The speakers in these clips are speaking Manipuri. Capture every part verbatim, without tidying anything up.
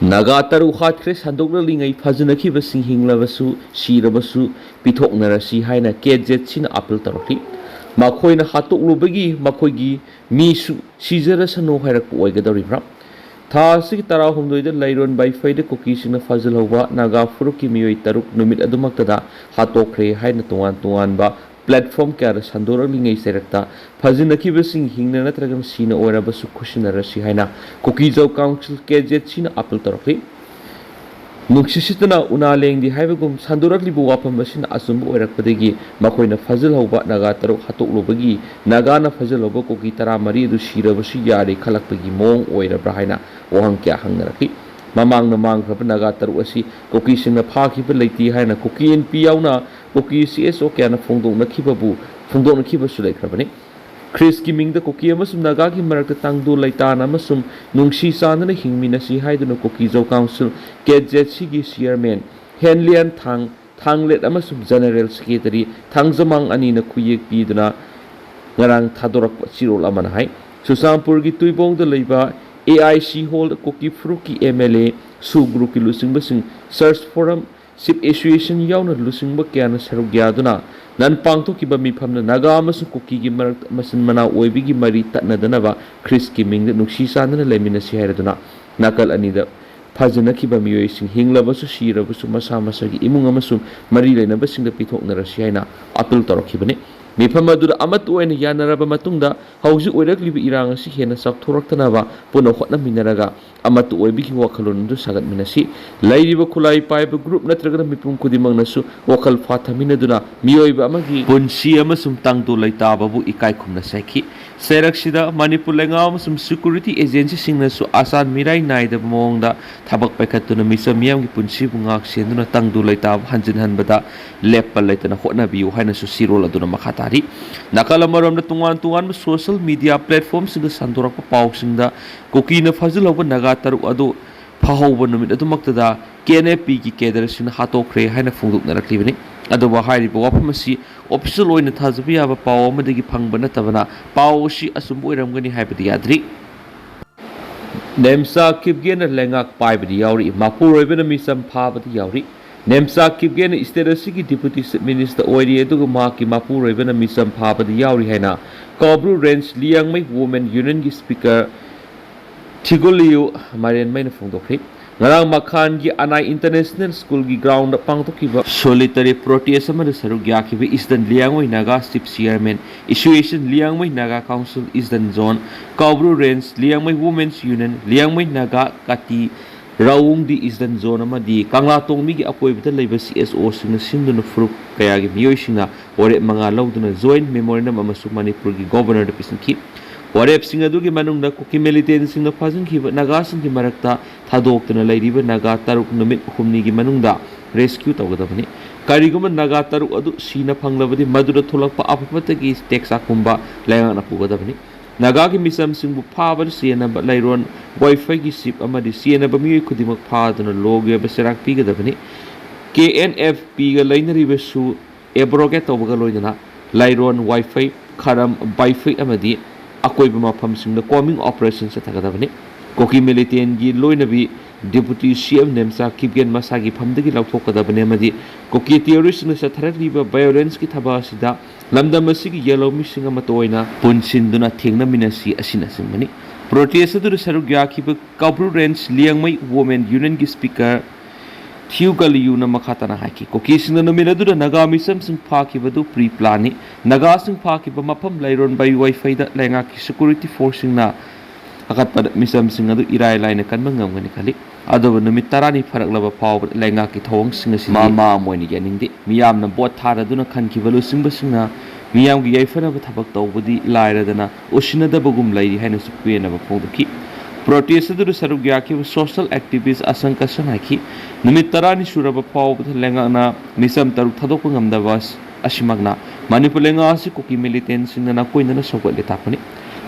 ꯅꯥꯒꯥ ꯇꯔꯨꯛ ꯍꯥꯠꯈ꯭ꯔꯦ, ꯁꯟꯗꯣꯛꯂꯛꯂꯤꯉꯩ ꯐꯥꯖꯤꯟꯅꯈꯤꯕꯁꯤꯡ ꯍꯤꯡꯂꯕꯁꯨ ꯁꯤꯔꯕꯁꯨ ꯄꯤꯊꯣꯛꯅꯔꯁꯤ ꯍꯥꯏꯅ ꯀꯦ ꯖꯦꯠ ꯁꯤꯅ ꯑꯥꯄꯤꯜ ꯇꯧꯔꯛꯂꯤ꯫ ꯃꯈꯣꯏꯅ ꯍꯥꯠꯇꯣꯛꯂꯨꯕꯒꯤ ꯃꯈꯣꯏꯒꯤ ꯃꯤꯁꯨ ꯁꯤꯖꯔꯁꯅꯨ ꯍꯥꯏꯔꯛꯄ ꯑꯣꯏꯒꯗꯧꯔꯤꯕ꯭ꯔꯥ? ꯊꯥ ꯑꯁꯤꯒꯤ ꯇꯔꯥꯍꯨꯝꯗꯣꯏꯗ ꯂꯩꯔꯣꯟ ꯕꯥꯏꯐꯩꯗ ꯀꯨꯀꯤꯁꯤꯡꯅ ꯐꯥꯖꯤꯜꯍꯧꯕ ꯅꯥꯒꯥ ꯐꯨꯔꯨꯞꯀꯤ ꯃꯤꯑꯣꯏ ꯇꯔꯨꯛ ꯅꯨꯃꯤꯠ ꯑꯗꯨꯃꯛꯇꯗ ꯍꯥꯠꯇꯣꯛꯈ꯭ꯔꯦ ꯍꯥꯏꯅ ꯇꯣꯉꯥꯟ ꯇꯣꯉꯥꯟꯕ ꯄ꯭ꯂꯦꯠꯐꯣꯔꯝ ꯀꯌꯥꯗ ꯁꯟꯗꯣꯔꯛꯂꯤꯉꯩ ꯆꯩꯔꯛꯇ ꯐꯥꯖꯤꯟꯅꯈꯤꯕꯁꯤꯡ ꯍꯤꯡꯅ ꯅꯠꯇ꯭ꯔꯒꯅ ꯁꯤꯅ ꯑꯣꯏꯔꯕꯁꯨ ꯈꯨꯠꯁꯤꯟꯅꯔꯁꯤ ꯍꯥꯏꯅ ꯀꯨꯀꯤꯖꯧ ꯀꯥꯎꯟꯁꯤꯜ ꯀꯦ ꯖꯦꯠ ꯁꯤꯅ ꯑꯥꯄꯤꯜ ꯇꯧꯔꯛꯂꯤ꯫ ꯅꯨꯡꯁꯤꯠ ꯁꯤꯠꯇꯅ ꯎꯅꯥ ꯂꯦꯡꯗꯦ ꯍꯥꯏꯕꯒꯨꯝ ꯁꯟꯗꯣꯔꯛꯂꯤꯕ ꯋꯥꯐꯝ ꯑꯁꯤꯅ ꯑꯆꯨꯝꯕ ꯑꯣꯏꯔꯛꯄꯗꯒꯤ ꯃꯈꯣꯏꯅ ꯐꯥꯖꯤꯜꯍꯧꯕ ꯅꯥꯒꯥ ꯇꯔꯨꯛ ꯍꯥꯠꯇꯣꯛꯂꯨꯕꯒꯤ ꯅꯥꯒꯥꯅ ꯐꯥꯖꯤꯜꯍꯧꯕ ꯀꯨꯀꯤ ꯇꯔꯥꯃꯔꯤ ꯑꯗꯨ ꯁꯤꯔꯕꯁꯨ ꯌꯥꯔꯦ ꯈꯜꯂꯛꯄꯒꯤ ꯃꯑꯣꯡ ꯑꯣꯏꯔꯕ꯭ꯔꯥ ꯍꯥꯏꯅ ꯋꯥꯍꯪ ꯀꯌꯥ ꯍꯪꯅꯔꯛꯂꯤ꯫ ꯃꯃꯥꯡꯗ ꯃꯥꯡꯈ꯭ꯔꯕ ꯅꯥꯒꯥ ꯇꯔꯨꯛ ꯑꯁꯤ ꯀꯨꯀꯤꯁꯤꯡꯅ ꯐꯥꯈꯤꯕ ꯂꯩꯇꯦ ꯍꯥꯏꯅ ꯀꯨꯀꯤ ꯑꯦꯟ ꯄꯤ ꯌꯥꯎꯅ ꯀꯨꯀꯤ ꯁꯤ ꯑꯦꯁ ꯑꯣ ꯀꯌꯥꯅ ꯐꯣꯡꯗꯣꯛꯅꯈꯤꯕꯕꯨ ꯐꯣꯡꯗꯣꯛꯅꯈꯤꯕꯁꯨ ꯂꯩꯈ꯭ꯔꯕꯅꯤ꯫ ꯈ꯭ꯔꯤꯁꯀꯤ ꯃꯤꯡꯗ ꯀꯨꯀꯤ ꯑꯃꯁꯨꯡ ꯅꯥꯒꯥꯒꯤ ꯃꯔꯛꯇ ꯇꯥꯡꯗꯨ ꯂꯩꯇꯥꯅ ꯑꯃꯁꯨꯡ ꯅꯨꯡꯁꯤ ꯆꯥꯟꯅꯅ ꯍꯤꯡꯃꯤꯟꯅꯁꯤ ꯍꯥꯏꯗꯨꯅ ꯀꯨꯀꯤꯖꯧ ꯀꯥꯎꯟꯁꯤꯜ ꯀꯦ ꯖꯦꯠ ꯁꯤꯒꯤ ꯆꯤꯌꯔꯃꯦꯟ ꯍꯦꯟꯂꯤꯌꯥꯟ ꯊꯥꯡ, ꯊꯥꯡꯂꯦꯠ ꯑꯃꯁꯨꯡ ꯖꯦꯅꯔꯦꯜ ꯁꯦꯀ꯭ꯔꯦꯇꯔꯤ ꯊꯥꯡꯖꯃꯥꯡ ꯑꯅꯤꯅ ꯈꯨꯌꯦꯛ ꯄꯤꯗꯨꯅ ꯉꯔꯥꯡ ꯊꯥꯗꯣꯔꯛꯄ ꯆꯦꯔꯣꯜ ꯑꯃꯅ ꯍꯥꯏ꯫ ꯆꯨꯔꯆꯥꯟꯄꯨꯔꯒꯤ ꯇꯨꯏꯕꯣꯡꯗ ꯂꯩꯕ ꯑꯦ ꯑꯥꯏ ꯁꯤ ꯍꯣꯜꯗ ꯀꯨꯀꯤ ꯐꯨꯔꯨꯞꯀꯤ ꯑꯦꯝ ꯑꯦꯜ ꯑꯦ, ꯁꯨ ꯒ꯭ꯔꯨꯞꯀꯤ ꯂꯨꯆꯤꯡꯕꯁꯤꯡ, ꯆꯔꯆ ꯐꯣꯔꯝ, ꯁꯤꯞ ꯑꯦꯁꯣꯁꯤꯌꯦꯁꯟ ꯌꯥꯎꯅ ꯂꯨꯆꯤꯡꯕ ꯀꯌꯥꯅ ꯁꯔꯨꯛ ꯌꯥꯗꯨꯅ ꯅꯟ ꯄꯥꯡꯊꯣꯛꯈꯤꯕ ꯃꯤꯐꯝꯅ ꯅꯥꯒꯥ ꯑꯃꯁꯨꯡ ꯀꯨꯀꯤꯒꯤ ꯃꯔꯛꯇ ꯃꯆꯤꯟ ꯃꯅꯥꯎ ꯑꯣꯏꯕꯒꯤ ꯃꯔꯤ ꯇꯠꯅꯗꯅꯕ ꯈ꯭ꯔꯤꯁꯀꯤ ꯃꯤꯡꯗ ꯅꯨꯡꯁꯤ ꯆꯥꯟꯅꯅ ꯂꯩꯃꯤꯟꯅꯁꯤ ꯍꯥꯏꯔꯗꯨꯅ ꯅꯥꯀꯜ ꯑꯅꯤꯗ ꯐꯥꯖꯤꯟꯅꯈꯤꯕ ꯃꯤꯑꯣꯏꯁꯤꯡ ꯍꯤꯡꯂꯕꯁꯨ ꯁꯤꯔꯕꯁꯨ ꯃꯁꯥ ꯃꯁꯥꯒꯤ ꯏꯃꯨꯡ ꯑꯃꯁꯨꯡ ꯃꯔꯤ ꯂꯩꯅꯕꯁꯤꯡꯗ ꯄꯤꯊꯣꯛꯅꯔꯁꯤ ꯍꯥꯏꯅ ꯑꯥꯄꯤꯜ ꯇꯧꯔꯛꯈꯤꯕꯅꯤ꯫ ꯃꯤꯐꯝ ꯑꯗꯨꯗ ꯑꯃꯠꯇ ꯑꯣꯏꯅ ꯌꯥꯅꯔꯕ ꯃꯇꯨꯡꯗ ꯍꯧꯖꯤꯛ ꯑꯣꯏꯔꯛꯂꯤꯕ ꯏꯔꯥꯡ ꯑꯁꯤ ꯍꯦꯟꯅ ꯆꯥꯎꯊꯣꯔꯛꯇꯅꯕ ꯄꯨꯟꯅ ꯍꯣꯠꯅꯃꯤꯟꯅꯔꯒ ꯑꯃꯠꯇ ꯑꯣꯏꯕꯒꯤ ꯋꯥꯈꯜꯂꯣꯟ ꯑꯗꯨ ꯁꯥꯒꯠꯃꯤꯟꯅꯁꯤ꯫ ꯂꯩꯔꯤꯕ ꯈꯨꯠꯂꯥꯏ ꯄꯥꯏꯕ ꯒ꯭ꯔꯨꯞ ꯅꯠꯇ꯭ꯔꯒꯅ ꯃꯤꯄꯨꯝ ꯈꯨꯗꯤꯡꯃꯛꯅꯁꯨ ꯋꯥꯈꯜ ꯐꯥꯊꯃꯤꯟꯅꯗꯨꯅ ꯃꯤꯑꯣꯏꯕ ꯑꯃꯒꯤ ꯄꯨꯟꯁꯤ ꯑꯃꯁꯨꯡ ꯇꯪꯗꯨ ꯂꯩꯇꯥꯕꯕꯨ ꯏꯀꯥꯏ ꯈꯨꯝꯅꯁꯤ ꯍꯥꯏꯈꯤ꯫ ꯆꯩꯔꯛꯁꯤꯗ ꯃꯅꯤꯄꯨꯔ ꯂꯩꯉꯥꯛ ꯑꯃꯁꯨꯡ ꯁꯦꯀ꯭ꯌꯨꯔꯤꯇꯤ ꯑꯦꯖꯦꯟꯁꯤꯁꯤꯡꯅꯁꯨ ꯑꯆꯥꯟ ꯃꯤꯔꯥꯏ ꯅꯥꯏꯗꯕ ꯃꯑꯣꯡꯗ ꯊꯕꯛ ꯄꯥꯏꯈꯠꯇꯨꯅ ꯃꯤꯆꯝ ꯃꯤꯌꯥꯝꯒꯤ ꯄꯨꯟꯁꯤꯕꯨ ꯉꯥꯛ ꯁꯦꯟꯗꯨꯅ ꯇꯪꯗꯨ ꯂꯩꯇꯥꯕ ꯍꯟꯖꯤꯟꯍꯟꯕꯗ ꯂꯦꯞꯄ ꯂꯩꯇꯅ ꯍꯣꯠꯅꯕꯤꯌꯨ ꯍꯥꯏꯅꯁꯨ ꯆꯦꯔꯣꯜ ꯑꯗꯨꯅ ꯃꯈꯥ ꯇꯥꯔꯤ꯫ ꯅꯥꯀꯜ ꯑꯃꯔꯣꯝꯗ ꯇꯣꯉꯥꯟ ꯇꯣꯉꯥꯟꯕ ꯁꯣꯁꯤꯌꯦꯜ ꯃꯤꯗꯤꯌꯥ ꯄ꯭ꯂꯦꯠꯐꯣꯔꯝꯁꯤꯡꯗ ꯁꯟꯗꯣꯔꯛꯄ ꯄꯥꯎꯁꯤꯡꯗ ꯀꯨꯀꯤꯅ ꯐꯥꯖꯤꯜꯍꯧꯕ ꯅꯥꯒꯥ ꯇꯔꯨꯛ ꯑꯗꯨ ꯐꯥꯍꯧꯕ ꯅꯨꯃꯤꯠ ꯑꯗꯨꯃꯛꯇꯗ ꯀꯦ ꯑꯦꯟ ꯑꯦꯐ ꯄꯤꯒꯤ ꯀꯦꯗꯔꯁꯤꯡꯅ ꯍꯥꯠꯇꯣꯛꯈ꯭ꯔꯦ ꯍꯥꯏꯅ ꯐꯣꯡꯗꯣꯛꯅꯔꯛꯂꯤꯕꯅꯤ꯫ ꯑꯗꯨꯕꯨ ꯍꯥꯏꯔꯤꯕ ꯋꯥꯐꯝ ꯑꯁꯤ ꯑꯣꯐꯤꯁꯤꯌꯦꯜ ꯑꯣꯏꯅ ꯊꯥꯖꯕ ꯌꯥꯕ ꯄꯥꯎ ꯑꯃꯗꯒꯤ ꯐꯪꯕ ꯅꯠꯇꯕꯅ ꯄꯥꯎ ꯑꯁꯤ ꯑꯆꯨꯝꯕ ꯑꯣꯏꯔꯝꯒꯅꯤ ꯍꯥꯏꯕꯗꯤ ꯌꯥꯗ꯭ꯔꯤ꯫ ꯅꯦꯝꯆꯥ ꯀꯤꯞꯒꯦꯟꯅ ꯂꯩꯉꯥꯛ ꯄꯥꯏꯕꯗꯤ ꯌꯥꯎꯔꯤ, ꯃꯄꯨꯔꯣꯏꯕꯅ ꯃꯤꯆꯝ ꯐꯥꯕꯗꯤ ꯌꯥꯎꯔꯤ꯫ ꯅꯦꯝꯆꯥ ꯀꯤꯞꯒꯦꯟꯅ state ꯑꯁꯤꯒꯤ Deputy Chief Minister ꯑꯣꯏꯔꯤ, ꯑꯗꯨꯒ ꯃꯍꯥꯛꯀꯤ ꯃꯄꯨꯔꯣꯏꯕꯅ ꯃꯤꯆꯝ ꯐꯥꯕꯗꯤ ꯌꯥꯎꯔꯤ ꯍꯥꯏꯅ ꯀꯧꯕ꯭ꯔꯨ Range ꯂꯤꯌꯥꯡꯃꯩ Women Unionꯒꯤ Speaker ꯊꯤꯒꯨꯂꯤꯌꯨ ꯃꯥꯏꯔꯦꯟꯃꯩꯅ ꯐꯣꯡꯗꯣꯛꯈ꯭ꯔꯤ꯫ ꯉꯔꯥꯡ ꯃꯈꯥꯟꯒꯤ ꯑꯅꯥꯏ International Schoolꯒꯤ groundꯗ ꯄꯥꯡꯊꯣꯛꯈꯤꯕ solitary protest ꯑꯃꯗ ꯁꯔꯨꯛ ꯌꯥꯈꯤꯕ Eastern Liangmai Naga Chief Chairman Association, Liangmai Naga Council Eastern Zone, ꯀꯧꯕ꯭ꯔꯨ Range, Liangmai Women's Union, Liangmai Naga ꯀꯥꯇꯤ ꯔꯥꯎꯋꯨꯡꯗꯤ Eastern Zone ꯑꯃꯗꯤ ꯀꯪꯂꯥꯇꯣꯡꯕꯤꯒꯤ ꯑꯀꯣꯏꯕꯗ ꯂꯩꯕ CSOꯁꯤꯡꯅ ꯁꯤꯟꯗꯨꯅ ꯐꯨꯔꯨꯞ ꯀꯌꯥꯒꯤ ꯃꯤꯑꯣꯏꯁꯤꯡꯅ ꯋꯥꯔꯦꯞ ꯃꯉꯥ ꯂꯧꯗꯨꯅ joint memorandum ꯑꯃꯁꯨ ꯃꯅꯤꯄꯨꯔꯒꯤ Governorꯗ ꯄꯤꯁꯤꯟꯈꯤ꯫ ꯋꯥꯔꯦꯞꯁꯤꯡ ꯑꯗꯨꯒꯤ ꯃꯅꯨꯡꯗ ꯀꯨꯀꯤ militantꯁꯤꯡꯅ ꯐꯥꯖꯤꯟꯈꯤꯕ ꯅꯥꯒꯥꯁꯤꯡꯒꯤ ꯃꯔꯛꯇ ꯊꯥꯗꯣꯛꯇꯨꯅ ꯂꯩꯔꯤꯕ ꯅꯥꯒꯥ ꯇꯔꯨꯛ ꯅꯨꯃꯤꯠ ꯍꯨꯝꯅꯤꯒꯤ ꯃꯅꯨꯡꯗ rescue ꯇꯧꯒꯗꯕꯅꯤ꯫ ꯀꯔꯤꯒꯨꯝꯕ ꯅꯥꯒꯥ ꯇꯔꯨꯛ ꯑꯗꯨ ꯁꯤꯅ ꯐꯪꯂꯕꯗꯤ ꯃꯗꯨꯗ ꯊꯣꯛꯂꯛꯄ ꯑꯐ ꯐꯠꯇꯒꯤ ꯇꯦꯛꯁꯥꯛ ꯄꯨꯝꯕ ꯂꯩꯉꯥꯛꯅ ꯄꯨꯒꯗꯕꯅꯤ꯫ ꯅꯥꯒꯥꯒꯤ ꯃꯤꯆꯝꯁꯤꯡꯕꯨ ꯐꯥꯕꯗ ꯁꯤꯖꯤꯟꯅꯕ ꯂꯩꯔꯣꯟ, ꯋꯥꯏꯐꯩꯒꯤ chip ꯑꯃꯗꯤ ꯁꯤꯖꯤꯟꯅꯕ ꯃꯤꯑꯣꯏ ꯈꯨꯗꯤꯡꯃꯛ ꯐꯥꯗꯨꯅ lawꯒꯤ ꯑꯣꯏꯕ ꯆꯩꯔꯥꯛ ꯄꯤꯒꯗꯕꯅꯤ꯫ KNFPꯒ ꯂꯩꯅꯔꯤꯕꯁꯨ abrogate ꯇꯧꯕꯒ ꯂꯣꯏꯅꯅ ꯂꯩꯔꯣꯟ, ꯋꯥꯏꯐꯩ, ꯈꯔꯝ, ꯕꯥꯏꯐꯩ ꯑꯃꯗꯤ ꯑꯀꯣꯏꯕ ꯃꯐꯝꯁꯤꯡꯗ combing operation ꯆꯠꯊꯒꯗꯕꯅꯤ꯫ ꯀꯨꯀꯤ militantꯒꯤ ꯂꯣꯏꯅꯕꯤ Deputy CM ꯅꯦꯝꯆꯥ ꯀꯤꯞꯒꯦꯟ ꯃꯁꯥꯒꯤ ꯐꯝꯗꯒꯤ ꯂꯧꯊꯣꯛꯀꯗꯕꯅꯤ ꯑꯃꯗꯤ ꯀꯨꯀꯤ terroristꯁꯤꯡꯅ ꯆꯠꯊꯔꯛꯂꯤꯕ violenceꯀꯤ ꯊꯕꯛ ꯑꯁꯤꯗ ꯂꯝꯗꯝ ꯑꯁꯤꯒꯤ ꯌꯦꯜꯍꯧꯃꯤꯁꯤꯡ ꯑꯃꯠꯇ ꯑꯣꯏꯅ ꯄꯨꯟꯁꯤꯟꯗꯨꯅ ꯊꯦꯡꯅꯃꯤꯟꯅꯁꯤ ꯑꯁꯤꯅꯆꯤꯡꯕꯅꯤ꯫ Protest ꯑꯗꯨꯗ ꯁꯔꯨꯛ ꯌꯥꯈꯤꯕ ꯀꯧꯕ꯭ꯔꯨ Range ꯂꯤꯌꯥꯡꯃꯩ Women Unionꯒꯤ Speaker ꯊꯤꯌꯨ ꯒꯂꯤꯌꯨꯅ ꯃꯈꯥ ꯇꯥꯅ ꯍꯥꯏꯈꯤ, ꯀꯨꯀꯤꯁꯤꯡꯅ ꯅꯨꯃꯤꯠ ꯑꯗꯨꯗ ꯅꯥꯒꯥ ꯃꯤꯆꯝꯁꯤꯡ ꯐꯥꯈꯤꯕꯗꯨ pre planꯅꯤ꯫ ꯅꯥꯒꯥꯁꯤꯡ ꯐꯥꯈꯤꯕ ꯃꯐꯝ ꯂꯩꯔꯣꯟ ꯕꯥꯏ ꯋꯥꯏꯐꯩꯗ ꯂꯩꯉꯥꯛꯀꯤ security forceꯁꯤꯡꯅ ꯑꯀꯠꯄꯗ ꯃꯤꯆꯝꯁꯤꯡ ꯑꯗꯨ ꯏꯔꯥꯏ ꯂꯥꯏꯅ ꯀꯟꯕ ꯉꯝꯒꯅꯤ ꯈꯜꯂꯤ꯫ ꯑꯗꯨꯕꯨ ꯅꯨꯃꯤꯠ ꯇꯔꯥꯅꯤ ꯐꯥꯔꯛꯂꯕ ꯐꯥꯎꯕꯗ ꯂꯩꯉꯥꯛꯀꯤ ꯊꯧꯑꯣꯡꯁꯤꯡ ꯑꯁꯤ ꯃꯃꯥ ꯑꯃ ꯑꯣꯏꯅ ꯌꯥꯅꯤꯡꯗꯦ꯫ ꯃꯤꯌꯥꯝꯅ ꯚꯣꯠ ꯊꯥꯗꯗꯨꯅ ꯈꯟꯈꯤꯕ ꯂꯨꯆꯤꯡꯕꯁꯤꯡꯅ ꯃꯤꯌꯥꯝꯒꯤ ꯌꯥꯏꯐꯅꯕ ꯊꯕꯛ ꯇꯧꯕꯗꯤ ꯂꯥꯏꯔꯗꯅ ꯎꯁꯤꯟꯅꯗꯕꯒꯨꯝ ꯂꯩꯔꯤ ꯍꯥꯏꯅꯁꯨ ꯄꯦꯟꯅꯕ ꯐꯣꯡꯗꯣꯛꯈꯤ꯫ Protest ꯑꯗꯨꯗ ꯁꯔꯨꯛ ꯌꯥꯈꯤꯕ social activist ꯑꯁꯪ ꯀꯁꯟ ꯍꯥꯏꯈꯤ, ꯅꯨꯃꯤꯠ ꯇꯔꯥꯅꯤ ꯁꯨꯔꯕ ꯐꯥꯎꯕꯗ ꯂꯩꯉꯥꯛꯅ ꯃꯤꯆꯝ ꯇꯔꯨꯛ ꯊꯥꯗꯣꯛꯄ ꯉꯝꯗꯕ ꯑꯁ-, ꯑꯁꯤꯃꯛꯅ ꯃꯅꯤꯄꯨꯔ ꯂꯩꯉꯥꯛ ꯑꯁꯤ ꯀꯨꯀꯤ militantꯁꯤꯡꯅ ꯅꯥꯀꯣꯏꯅꯅ ꯁꯧꯒꯠꯂꯦ ꯇꯥꯛꯄꯅꯤ꯫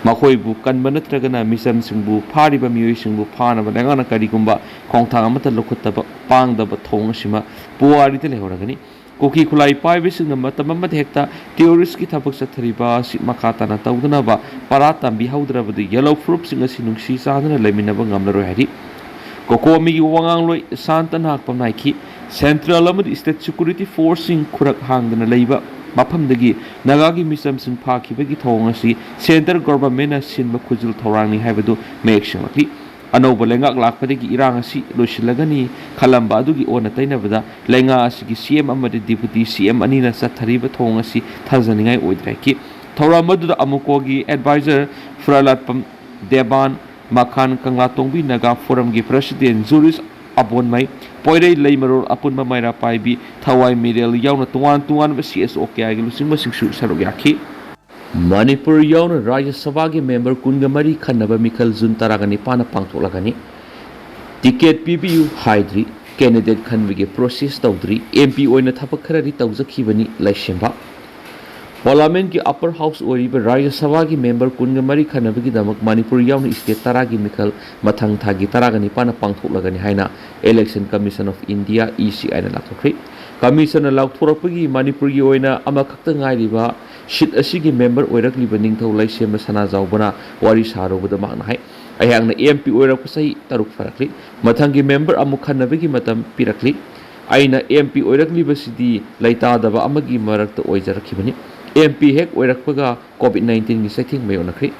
ꯃꯈꯣꯏꯕꯨ ꯀꯟꯕ ꯅꯠꯇ꯭ꯔꯒꯅ ꯃꯤꯆꯝꯁꯤꯡꯕꯨ ꯐꯥꯔꯤꯕ ꯃꯤꯑꯣꯏꯁꯤꯡꯕꯨ ꯐꯥꯅꯕ ꯂꯩꯉꯥꯛꯅ ꯀꯔꯤꯒꯨꯝꯕ ꯈꯣꯡꯊꯥꯡ ꯑꯃꯠꯇ ꯂꯧꯈꯠꯇꯕ ꯄꯥꯡꯗꯕ ꯊꯧꯑꯣꯡ ꯑꯁꯤꯃ ꯄꯨꯋꯥꯔꯤꯗ ꯂꯩꯍꯧꯔꯒꯅꯤ꯫ ꯀꯨꯀꯤ ꯈꯨꯠꯂꯥꯏ ꯄꯥꯏꯕꯁꯤꯡꯅ ꯃꯇꯝ ꯑꯃꯗ ꯍꯦꯛꯇ ꯇꯦꯔꯣꯔꯤꯁꯀꯤ ꯊꯕꯛ ꯆꯠꯊꯔꯤꯕ ꯑꯁꯤ ꯃꯈꯥ ꯇꯥꯅ ꯇꯧꯗꯅꯕ ꯄꯔꯥ ꯇꯝꯕꯤꯍꯧꯗ꯭ꯔꯕꯗꯤ ꯌꯦꯜꯂꯣ ꯐꯨꯔꯨꯞꯁꯤꯡ ꯑꯁꯤ ꯅꯨꯡꯁꯤ ꯆꯥꯟꯅꯅ ꯂꯩꯃꯤꯟꯅꯕ ꯉꯝꯂꯔꯣꯏ ꯍꯥꯏꯔꯤ꯫ ꯀꯣꯀꯣꯃꯤꯒꯤ ꯋꯥꯉꯥꯡꯂꯣꯏ ꯁꯥꯟꯇ ꯅꯥꯒ ꯄꯝꯅꯥꯏꯈꯤ꯫ ꯁꯦꯟꯇ꯭ꯔꯦꯜ ꯑꯃꯗꯤ ꯁ꯭ꯇꯦꯠ ꯁꯦꯀ꯭ꯌꯨꯔꯤꯇꯤ ꯐꯣꯔꯁꯁꯤꯡ ꯈꯨꯔꯛ ꯍꯥꯡꯗꯅ ꯂꯩꯕ ꯃꯐꯝꯗꯒꯤ ꯅꯥꯒꯥꯒꯤ ꯃꯤꯆꯝꯁꯤꯡ ꯐꯥꯈꯤꯕꯒꯤ ꯊꯧꯑꯣꯡ ꯑꯁꯤ ꯁꯦꯟꯇ꯭ꯔ ꯒꯣꯚꯔꯟꯃꯦꯟꯠꯅ ꯁꯤꯟꯕ ꯈꯨꯖꯤꯜ ꯊꯧꯔꯥꯡꯅꯤ ꯍꯥꯏꯕꯗꯨ ꯃꯌꯦꯛ ꯁꯦꯡꯂꯛꯂꯤ꯫ ꯑꯅꯧꯕ ꯂꯩꯉꯥꯛ ꯂꯥꯛꯄꯗꯒꯤ ꯏꯔꯥꯡ ꯑꯁꯤ ꯂꯣꯏꯁꯤꯜꯂꯒꯅꯤ ꯈꯜꯂꯝꯕ ꯑꯗꯨꯒꯤ ꯑꯣꯟꯅ ꯇꯩꯅꯕꯗ ꯂꯩꯉꯥꯛ ꯑꯁꯤꯒꯤ ꯁꯤꯑꯦꯝ ꯑꯃꯗꯤ ꯗꯤꯄꯨꯇꯤ ꯁꯤꯑꯦꯝ ꯑꯅꯤꯅ ꯆꯠꯊꯔꯤꯕ ꯊꯧꯑꯣꯡ ꯑꯁꯤ ꯊꯥꯖꯅꯤꯡꯉꯥꯏ ꯑꯣꯏꯗ꯭ꯔꯦ ꯍꯥꯏꯈꯤ꯫ ꯊꯧꯔꯝ ꯑꯗꯨꯗ ꯑꯃꯨꯀꯣꯒꯤ ꯑꯦꯗꯚꯥꯏꯖꯔ ꯐꯨꯔꯥꯂꯥꯠꯄꯝ ꯗꯦꯕꯥꯟ, ꯃꯈꯥꯟ ꯀꯪꯂꯥꯇꯣꯡꯕꯤ ꯅꯥꯒꯥ ꯐꯣꯔꯝꯒꯤ ꯄ꯭ꯔꯁꯤꯗꯦꯟ ꯖꯨꯔꯤꯁ ꯑꯕꯣꯟꯃꯩ, ꯄꯣꯏꯔꯩ ꯂꯩꯃꯔꯣꯜ ꯑꯄꯨꯟꯕ ꯃꯩꯔꯥ ꯄꯥꯏꯕꯤ ꯊꯋꯥꯏ ꯃꯤꯔꯦꯜ ꯌꯥꯎꯅ ꯇꯣꯉꯥꯟ ꯇꯣꯉꯥꯟꯕ ꯁꯤ ꯑꯦꯁ ꯑꯣ ꯀꯌꯥꯒꯤ ꯂꯨꯆꯤꯡꯕꯁꯤꯡꯁꯨ ꯁꯔꯨꯛ ꯌꯥꯈꯤ꯫ ꯃꯅꯤꯄꯨꯔ ꯌꯥꯎꯅ ꯔꯥꯖ꯭ꯌ ꯁꯚꯥꯒꯤ ꯃꯦꯝꯕꯔ ꯀꯨꯟꯒ ꯃꯔꯤ ꯈꯟꯅꯕ ꯃꯤꯈꯜ ꯖꯨꯟ ꯇꯔꯥꯒ ꯅꯤꯄꯥꯟꯗ ꯄꯥꯡꯊꯣꯛꯂꯒꯅꯤ꯫ ꯇꯤꯀꯦꯠ ꯄꯤꯕꯤꯌꯨ ꯍꯥꯏꯗ꯭ꯔꯤ, ꯀꯦꯟꯗꯤꯗꯦꯠ ꯈꯟꯕꯒꯤ ꯄ꯭ꯔꯣꯁꯦꯁ ꯇꯧꯗ꯭ꯔꯤ, ꯑꯦꯝ ꯄꯤ ꯑꯣꯏꯅ ꯊꯕꯛ ꯈꯔꯗꯤ ꯇꯧꯖꯈꯤꯕꯅꯤ ꯂꯩꯁꯦꯝꯕ꯫ ꯄꯥꯔꯂꯥꯃꯦꯟꯠꯀꯤ ꯑꯄꯔ ꯍꯥꯎꯁ ꯑꯣꯏꯔꯤꯕ ꯔꯥꯖ꯭ꯌ ꯁꯚꯥꯒꯤ ꯃꯦꯝꯕꯔ ꯀꯨꯟꯒ ꯃꯔꯤ ꯈꯟꯅꯕꯒꯤꯗꯃꯛ ꯃꯅꯤꯄꯨꯔ ꯌꯥꯎꯅ ꯁ꯭ꯇꯦꯠ ꯇꯔꯥꯒꯤ ꯃꯤꯈꯜ ꯃꯊꯪ ꯊꯥꯒꯤ ꯇꯔꯥꯒ ꯅꯤꯄꯥꯟꯗ ꯄꯥꯡꯊꯣꯛꯂꯒꯅꯤ ꯍꯥꯏꯅ Election Commission of India, E C I ꯅ ꯂꯥꯎꯊꯣꯛꯈ꯭ꯔꯦ꯫ ꯀꯃꯤꯁꯟꯅ ꯂꯥꯎꯊꯣꯔꯛꯄꯒꯤ ꯃꯅꯤꯄꯨꯔꯒꯤ ꯑꯣꯏꯅ ꯑꯃꯈꯛꯇ ꯉꯥꯏꯔꯤꯕ ꯁꯤꯠ ꯑꯁꯤꯒꯤ ꯃꯦꯝꯕꯔ ꯑꯣꯏꯔꯛꯂꯤꯕ ꯅꯤꯡꯊꯧ ꯂꯩꯁꯦꯝꯕ ꯁꯅꯥꯖꯥꯎꯕꯅ ꯋꯥꯔꯤ ꯁꯥꯔꯨꯕꯗ ꯃꯍꯥꯛꯅ ꯍꯥꯏ, ꯑꯩꯍꯥꯛꯅ ꯑꯦꯝ ꯄꯤ ꯑꯣꯏꯔꯛꯄ ꯆꯍꯤ ꯇꯔꯨꯛ ꯐꯥꯔꯛꯂꯤ꯫ ꯃꯊꯪꯒꯤ ꯃꯦꯝꯕꯔ ꯑꯃꯨꯛ ꯈꯟꯅꯕꯒꯤ ꯃꯇꯝ ꯄꯤꯔꯛꯂꯤ꯫ ꯑꯩꯅ ꯑꯦꯝ ꯄꯤ ꯑꯣꯏꯔꯛꯂꯤꯕꯁꯤꯗꯤ ꯂꯩꯇꯥꯗꯕ ꯑꯃꯒꯤ ꯃꯔꯛꯇ ꯑꯣꯏꯖꯔꯛꯈꯤꯕꯅꯤ꯫ ꯑꯦꯝ ꯄꯤ ꯍꯦꯛ ꯑꯣꯏꯔꯛꯄꯒ ꯀꯣꯚꯤꯗ ꯅꯥꯏꯟꯇꯤꯟꯒꯤ ꯆꯩꯊꯦꯡ ꯃꯥꯌꯣꯛꯅꯈ꯭ꯔꯦ꯫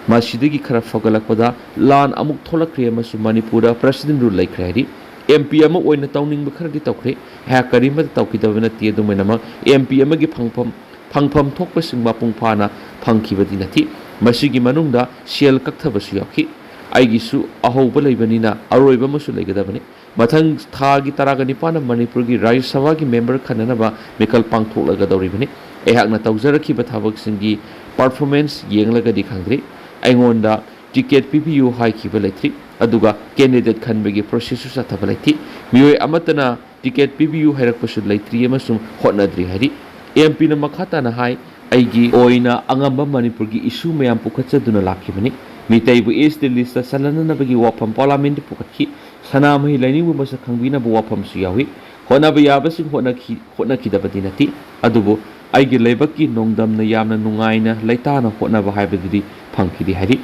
ꯃꯁꯤꯗꯒꯤ ꯈꯔ ꯐꯒꯠꯂꯛꯄꯗ ꯂꯥꯟ ꯑꯃꯨꯛ ꯊꯣꯛꯂꯛꯈ꯭ꯔꯦ ꯑꯃꯁꯨꯡ ꯃꯅꯤꯄꯨꯔꯗ ꯄ꯭ꯔꯁꯤꯗꯦꯟꯠ ꯔꯨꯜ ꯂꯩꯈ꯭ꯔꯦ ꯍꯥꯏꯔꯤ꯫ ꯑꯦꯝ ꯄꯤ ꯑꯃ ꯑꯣꯏꯅ ꯇꯧꯅꯤꯡꯕ ꯈꯔꯗꯤ ꯇꯧꯈ꯭ꯔꯦ꯫ ꯑꯩꯍꯥꯛ ꯀꯔꯤꯃꯠꯇ ꯇꯧꯈꯤꯗꯕ ꯅꯠꯇꯦ꯫ ꯑꯗꯨꯝ ꯑꯣꯏꯅꯃꯛ, ꯑꯦꯝ ꯄꯤ ꯑꯃꯒꯤ ꯐꯪꯐꯝ, ꯐꯪꯐꯝ ꯊꯣꯛꯄꯁꯤꯡ ꯃꯄꯨꯡ ꯐꯥꯅ ꯐꯪꯈꯤꯕꯗꯤ ꯅꯠꯇꯦ꯫ ꯃꯁꯤꯒꯤ ꯃꯅꯨꯡꯗ ꯁꯦꯜ ꯀꯛꯊꯕꯁꯨ ꯌꯥꯎꯈꯤ꯫ ꯑꯩꯒꯤꯁꯨ ꯑꯍꯧꯕ ꯂꯩꯕꯅꯤꯅ ꯑꯔꯣꯏꯕ ꯑꯃꯁꯨ ꯂꯩꯒꯗꯕꯅꯤ꯫ ꯃꯊꯪ ꯊꯥꯒꯤ ꯇꯔꯥꯒ ꯅꯤꯄꯥꯟꯗ ꯃꯅꯤꯄꯨꯔꯒꯤ ꯔꯥꯖ꯭ꯌ ꯁꯚꯥꯒꯤ ꯃꯦꯝꯕꯔ ꯈꯟꯅꯅꯕ ꯃꯤꯈꯜ ꯄꯥꯡꯊꯣꯛꯂꯒꯗꯧꯔꯤꯕꯅꯤ꯫ ꯑꯩꯍꯥꯛꯅ ꯇꯧꯖꯔꯛꯈꯤꯕ ꯊꯕꯛꯁꯤꯡꯒꯤ ꯄꯔꯐꯣꯔꯃꯦꯟꯁ ꯌꯦꯡꯂꯒꯗꯤ ꯈꯪꯗ꯭ꯔꯤ꯫ ꯑꯩꯉꯣꯟꯗ ꯇꯤꯀꯦꯠ ꯄꯤꯕꯤꯌꯨ ꯍꯥꯏꯈꯤꯕ ꯂꯩꯇ꯭ꯔꯤ꯫ ꯑꯗꯨꯒ ꯀꯦꯟꯗꯤꯗꯦꯠ ꯈꯟꯕꯒꯤ ꯄ꯭ꯔꯣꯁꯦꯁꯁꯨ ꯆꯠꯊꯕ ꯂꯩꯇꯦ꯫ ꯃꯤꯑꯣꯏ ꯑꯃꯠꯇꯅ ꯇꯤꯀꯦꯠ ꯄꯤꯕꯤꯌꯨ ꯍꯥꯏꯔꯛꯄꯁꯨ ꯂꯩꯇ꯭ꯔꯤ ꯑꯃꯁꯨꯡ ꯍꯣꯠꯅꯗ꯭ꯔꯤ ꯍꯥꯏꯔꯤ꯫ ꯑꯦꯝ ꯄꯤꯅ ꯃꯈꯥ ꯇꯥꯅ ꯍꯥꯏ, ꯑꯩꯒꯤ ꯑꯣꯏꯅ ꯑꯉꯝꯕ ꯃꯅꯤꯄꯨꯔꯒꯤ ꯏꯁꯨ ꯃꯌꯥꯝ ꯄꯨꯈꯠꯆꯗꯨꯅ ꯂꯥꯛꯈꯤꯕꯅꯤ꯫ ꯃꯤꯇꯩꯕꯨ ꯑꯦꯁ ꯇꯤ ꯂꯤꯁꯇ ꯆꯜꯍꯟꯅꯅꯕꯒꯤ ꯋꯥꯐꯝ ꯄꯥꯔꯂꯥꯃꯦꯟꯠꯇ ꯄꯨꯈꯠꯈꯤ꯫ ꯁꯅꯥꯃꯍꯤ ꯂꯥꯏꯅꯤꯡꯕꯨ ꯃꯁꯛ ꯈꯪꯕꯤꯅꯕ ꯋꯥꯐꯝꯁꯨ ꯌꯥꯎꯏ꯫ ꯍꯣꯠꯅꯕ ꯌꯥꯕꯁꯤꯡ ꯍꯣꯠꯅꯈꯤ ꯍꯣꯠꯅꯈꯤꯗꯕꯗꯤ ꯅꯠꯇꯦ, ꯑꯗꯨꯕꯨ ꯑꯩꯒꯤ ꯂꯥꯏꯕꯛꯀꯤ ꯅꯣꯡꯗꯝꯅ ꯌꯥꯝꯅ ꯅꯨꯡꯉꯥꯏꯅ ꯂꯩꯇꯥꯅ ꯍꯣꯠꯅꯕ ꯍꯥꯏꯕꯗꯨꯗꯤ ꯐꯪꯈꯤꯗꯦ ꯍꯥꯏꯔꯤ꯫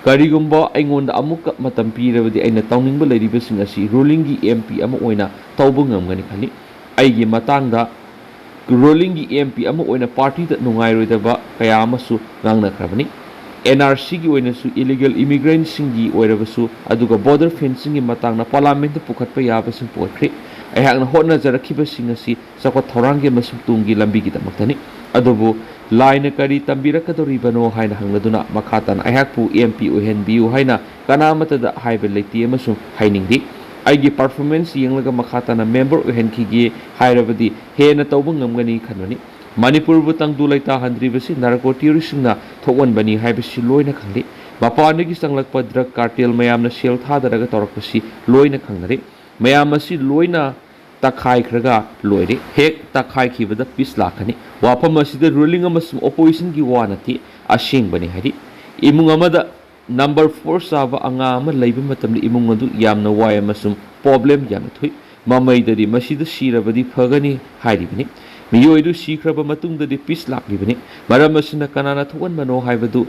ꯀꯔꯤꯒꯨꯝꯕ ꯑꯩꯉꯣꯟꯗ ꯑꯃꯨꯛꯀ ꯃꯇꯝ ꯄꯤꯔꯕꯗꯤ ꯑꯩꯅ ꯇꯧꯅꯤꯡꯕ ꯂꯩꯔꯤꯕꯁꯤꯡ ꯑꯁꯤ ꯔꯨꯂꯤꯡꯒꯤ ꯑꯦꯝ ꯄꯤ ꯑꯃ ꯑꯣꯏꯅ ꯇꯧꯕ ꯉꯝꯒꯅꯤ ꯈꯜꯂꯤ꯫ ꯑꯩꯒꯤ ꯃꯇꯥꯡꯗ ꯔꯨꯂꯤꯡꯒꯤ ꯑꯦꯝ ꯄꯤ ꯑꯃ ꯑꯣꯏꯅ ꯄꯥꯔꯇꯤꯗ ꯅꯨꯡꯉꯥꯏꯔꯣꯏꯗꯕ ꯀꯌꯥ ꯑꯃꯁꯨ ꯉꯥꯡꯅꯈ꯭ꯔꯕꯅꯤ꯫ ꯑꯦꯟ ꯑꯥꯔ ꯁꯤꯒꯤ ꯑꯣꯏꯅꯁꯨ ꯏꯂꯤꯒꯦꯜ ꯏꯃꯤꯒ꯭ꯔꯦꯟꯁꯤꯡꯒꯤ ꯑꯣꯏꯔꯕꯁꯨ, ꯑꯗꯨꯒ ꯕꯣꯔꯗꯔ ꯐꯦꯟꯁꯤꯡꯒꯤ ꯃꯇꯥꯡꯗ ꯄꯥꯔꯂꯥꯃꯦꯟꯠꯇ ꯄꯨꯈꯠꯄ ꯌꯥꯕꯁꯤꯡ ꯄꯨꯈꯠꯈ꯭ꯔꯦ꯫ ꯑꯩꯍꯥꯛꯅ ꯍꯣꯠꯅꯖꯔꯛꯈꯤꯕꯁꯤꯡ ꯑꯁꯤ ꯆꯥꯎꯈꯠ ꯊꯧꯔꯥꯡꯒꯤ ꯑꯃꯁꯨꯡ ꯇꯨꯡꯒꯤ ꯂꯝꯕꯤꯒꯤꯗꯃꯛꯇꯅꯤ꯫ ꯑꯗꯨꯕꯨ ꯂꯥꯏꯅ ꯀꯔꯤ ꯇꯝꯕꯤꯔꯛꯀꯗꯧꯔꯤꯕꯅꯣ ꯍꯥꯏꯅ ꯍꯪꯂꯗꯨꯅ ꯃꯈꯥ ꯇꯥꯅ ꯑꯩꯍꯥꯛꯄꯨ ꯑꯦꯝ ꯄꯤ ꯑꯣꯏꯍꯟꯕꯤꯌꯨ ꯍꯥꯏꯅ ꯀꯅꯥ ꯑꯃꯠꯇꯗ ꯍꯥꯏꯕ ꯂꯩꯇꯦ ꯑꯃꯁꯨꯡ ꯍꯥꯏꯅꯤꯡꯗꯦ꯫ ꯑꯩꯒꯤ ꯄꯔꯐꯣꯔꯃꯦꯟꯁ ꯌꯦꯡꯂꯒ ꯃꯈꯥ ꯇꯥꯅ ꯃꯦꯝꯕꯔ ꯑꯣꯏꯍꯟꯈꯤꯒꯦ ꯍꯥꯏꯔꯕꯗꯤ ꯍꯦꯟꯅ ꯇꯧꯕ ꯉꯝꯒꯅꯤ ꯈꯟꯕꯅꯤ꯫ ꯃꯅꯤꯄꯨꯔꯕꯨ ꯇꯪꯗꯨ ꯂꯩꯇꯥꯍꯟꯗ꯭ꯔꯤꯕꯁꯤ ꯅꯥꯔꯀꯣ ꯇꯦꯔꯣꯔꯤꯁꯁꯤꯡꯅ ꯊꯣꯛꯍꯟꯕꯅꯤ ꯍꯥꯏꯕꯁꯤ ꯂꯣꯏꯅ ꯈꯪꯂꯤ꯫ ꯃꯄꯥꯟꯗꯒꯤ ꯆꯪꯂꯛꯄ ꯗ꯭ꯔꯒ ꯀꯥꯔꯇꯦꯜ ꯃꯌꯥꯝꯅ ꯁꯦꯜ ꯊꯥꯗꯔꯒ ꯇꯧꯔꯛꯄꯁꯤ ꯂꯣꯏꯅ ꯈꯪꯅꯔꯤ꯫ ꯃꯌꯥꯝ ꯑꯁꯤ ꯂꯣꯏꯅ ꯇꯛꯈꯥꯏꯈ꯭ꯔꯒ ꯂꯣꯏꯔꯦ꯫ ꯍꯦꯛ ꯇꯛꯈꯥꯏꯈꯤꯕꯗ ꯄꯤꯁ ꯂꯥꯛꯀꯅꯤ꯫ ꯋꯥꯐꯝ ꯑꯁꯤꯗ ꯔꯨꯂꯤꯡ ꯑꯃꯁꯨꯡ ꯑꯣꯄꯣꯖꯤꯁꯟꯒꯤ ꯋꯥ ꯅꯠꯇꯦ, ꯑꯁꯦꯡꯕꯅꯤ ꯍꯥꯏꯔꯤ꯫ ꯏꯃꯨꯡ ꯑꯃꯗ ꯅꯝꯕꯔ ꯐꯣꯔ ꯆꯥꯕ ꯑꯉꯥꯡ ꯑꯃ ꯂꯩꯕ ꯃꯇꯝꯗ ꯏꯃꯨꯡ ꯑꯗꯨ ꯌꯥꯝꯅ ꯋꯥꯏ ꯑꯃꯁꯨꯡ ꯄ꯭ꯔꯣꯕ꯭ꯂꯦꯝ ꯌꯥꯝꯅ ꯊꯣꯛꯏ꯫ ꯃꯃꯩꯗꯗꯤ "ꯃꯁꯤꯗ ꯁꯤꯔꯕꯗꯤ ꯐꯒꯅꯤ" ꯍꯥꯏꯔꯤꯕꯅꯤ꯫ ꯃꯤꯑꯣꯏ ꯑꯗꯨ ꯁꯤꯈ꯭ꯔꯕ ꯃꯇꯨꯡꯗꯗꯤ ꯄꯤꯁ ꯂꯥꯛꯂꯤꯕꯅꯤ꯫ ꯃꯔꯝ ꯑꯁꯤꯅ ꯀꯅꯥꯅ ꯊꯣꯛꯍꯟꯕꯅꯣ ꯍꯥꯏꯕꯗꯨ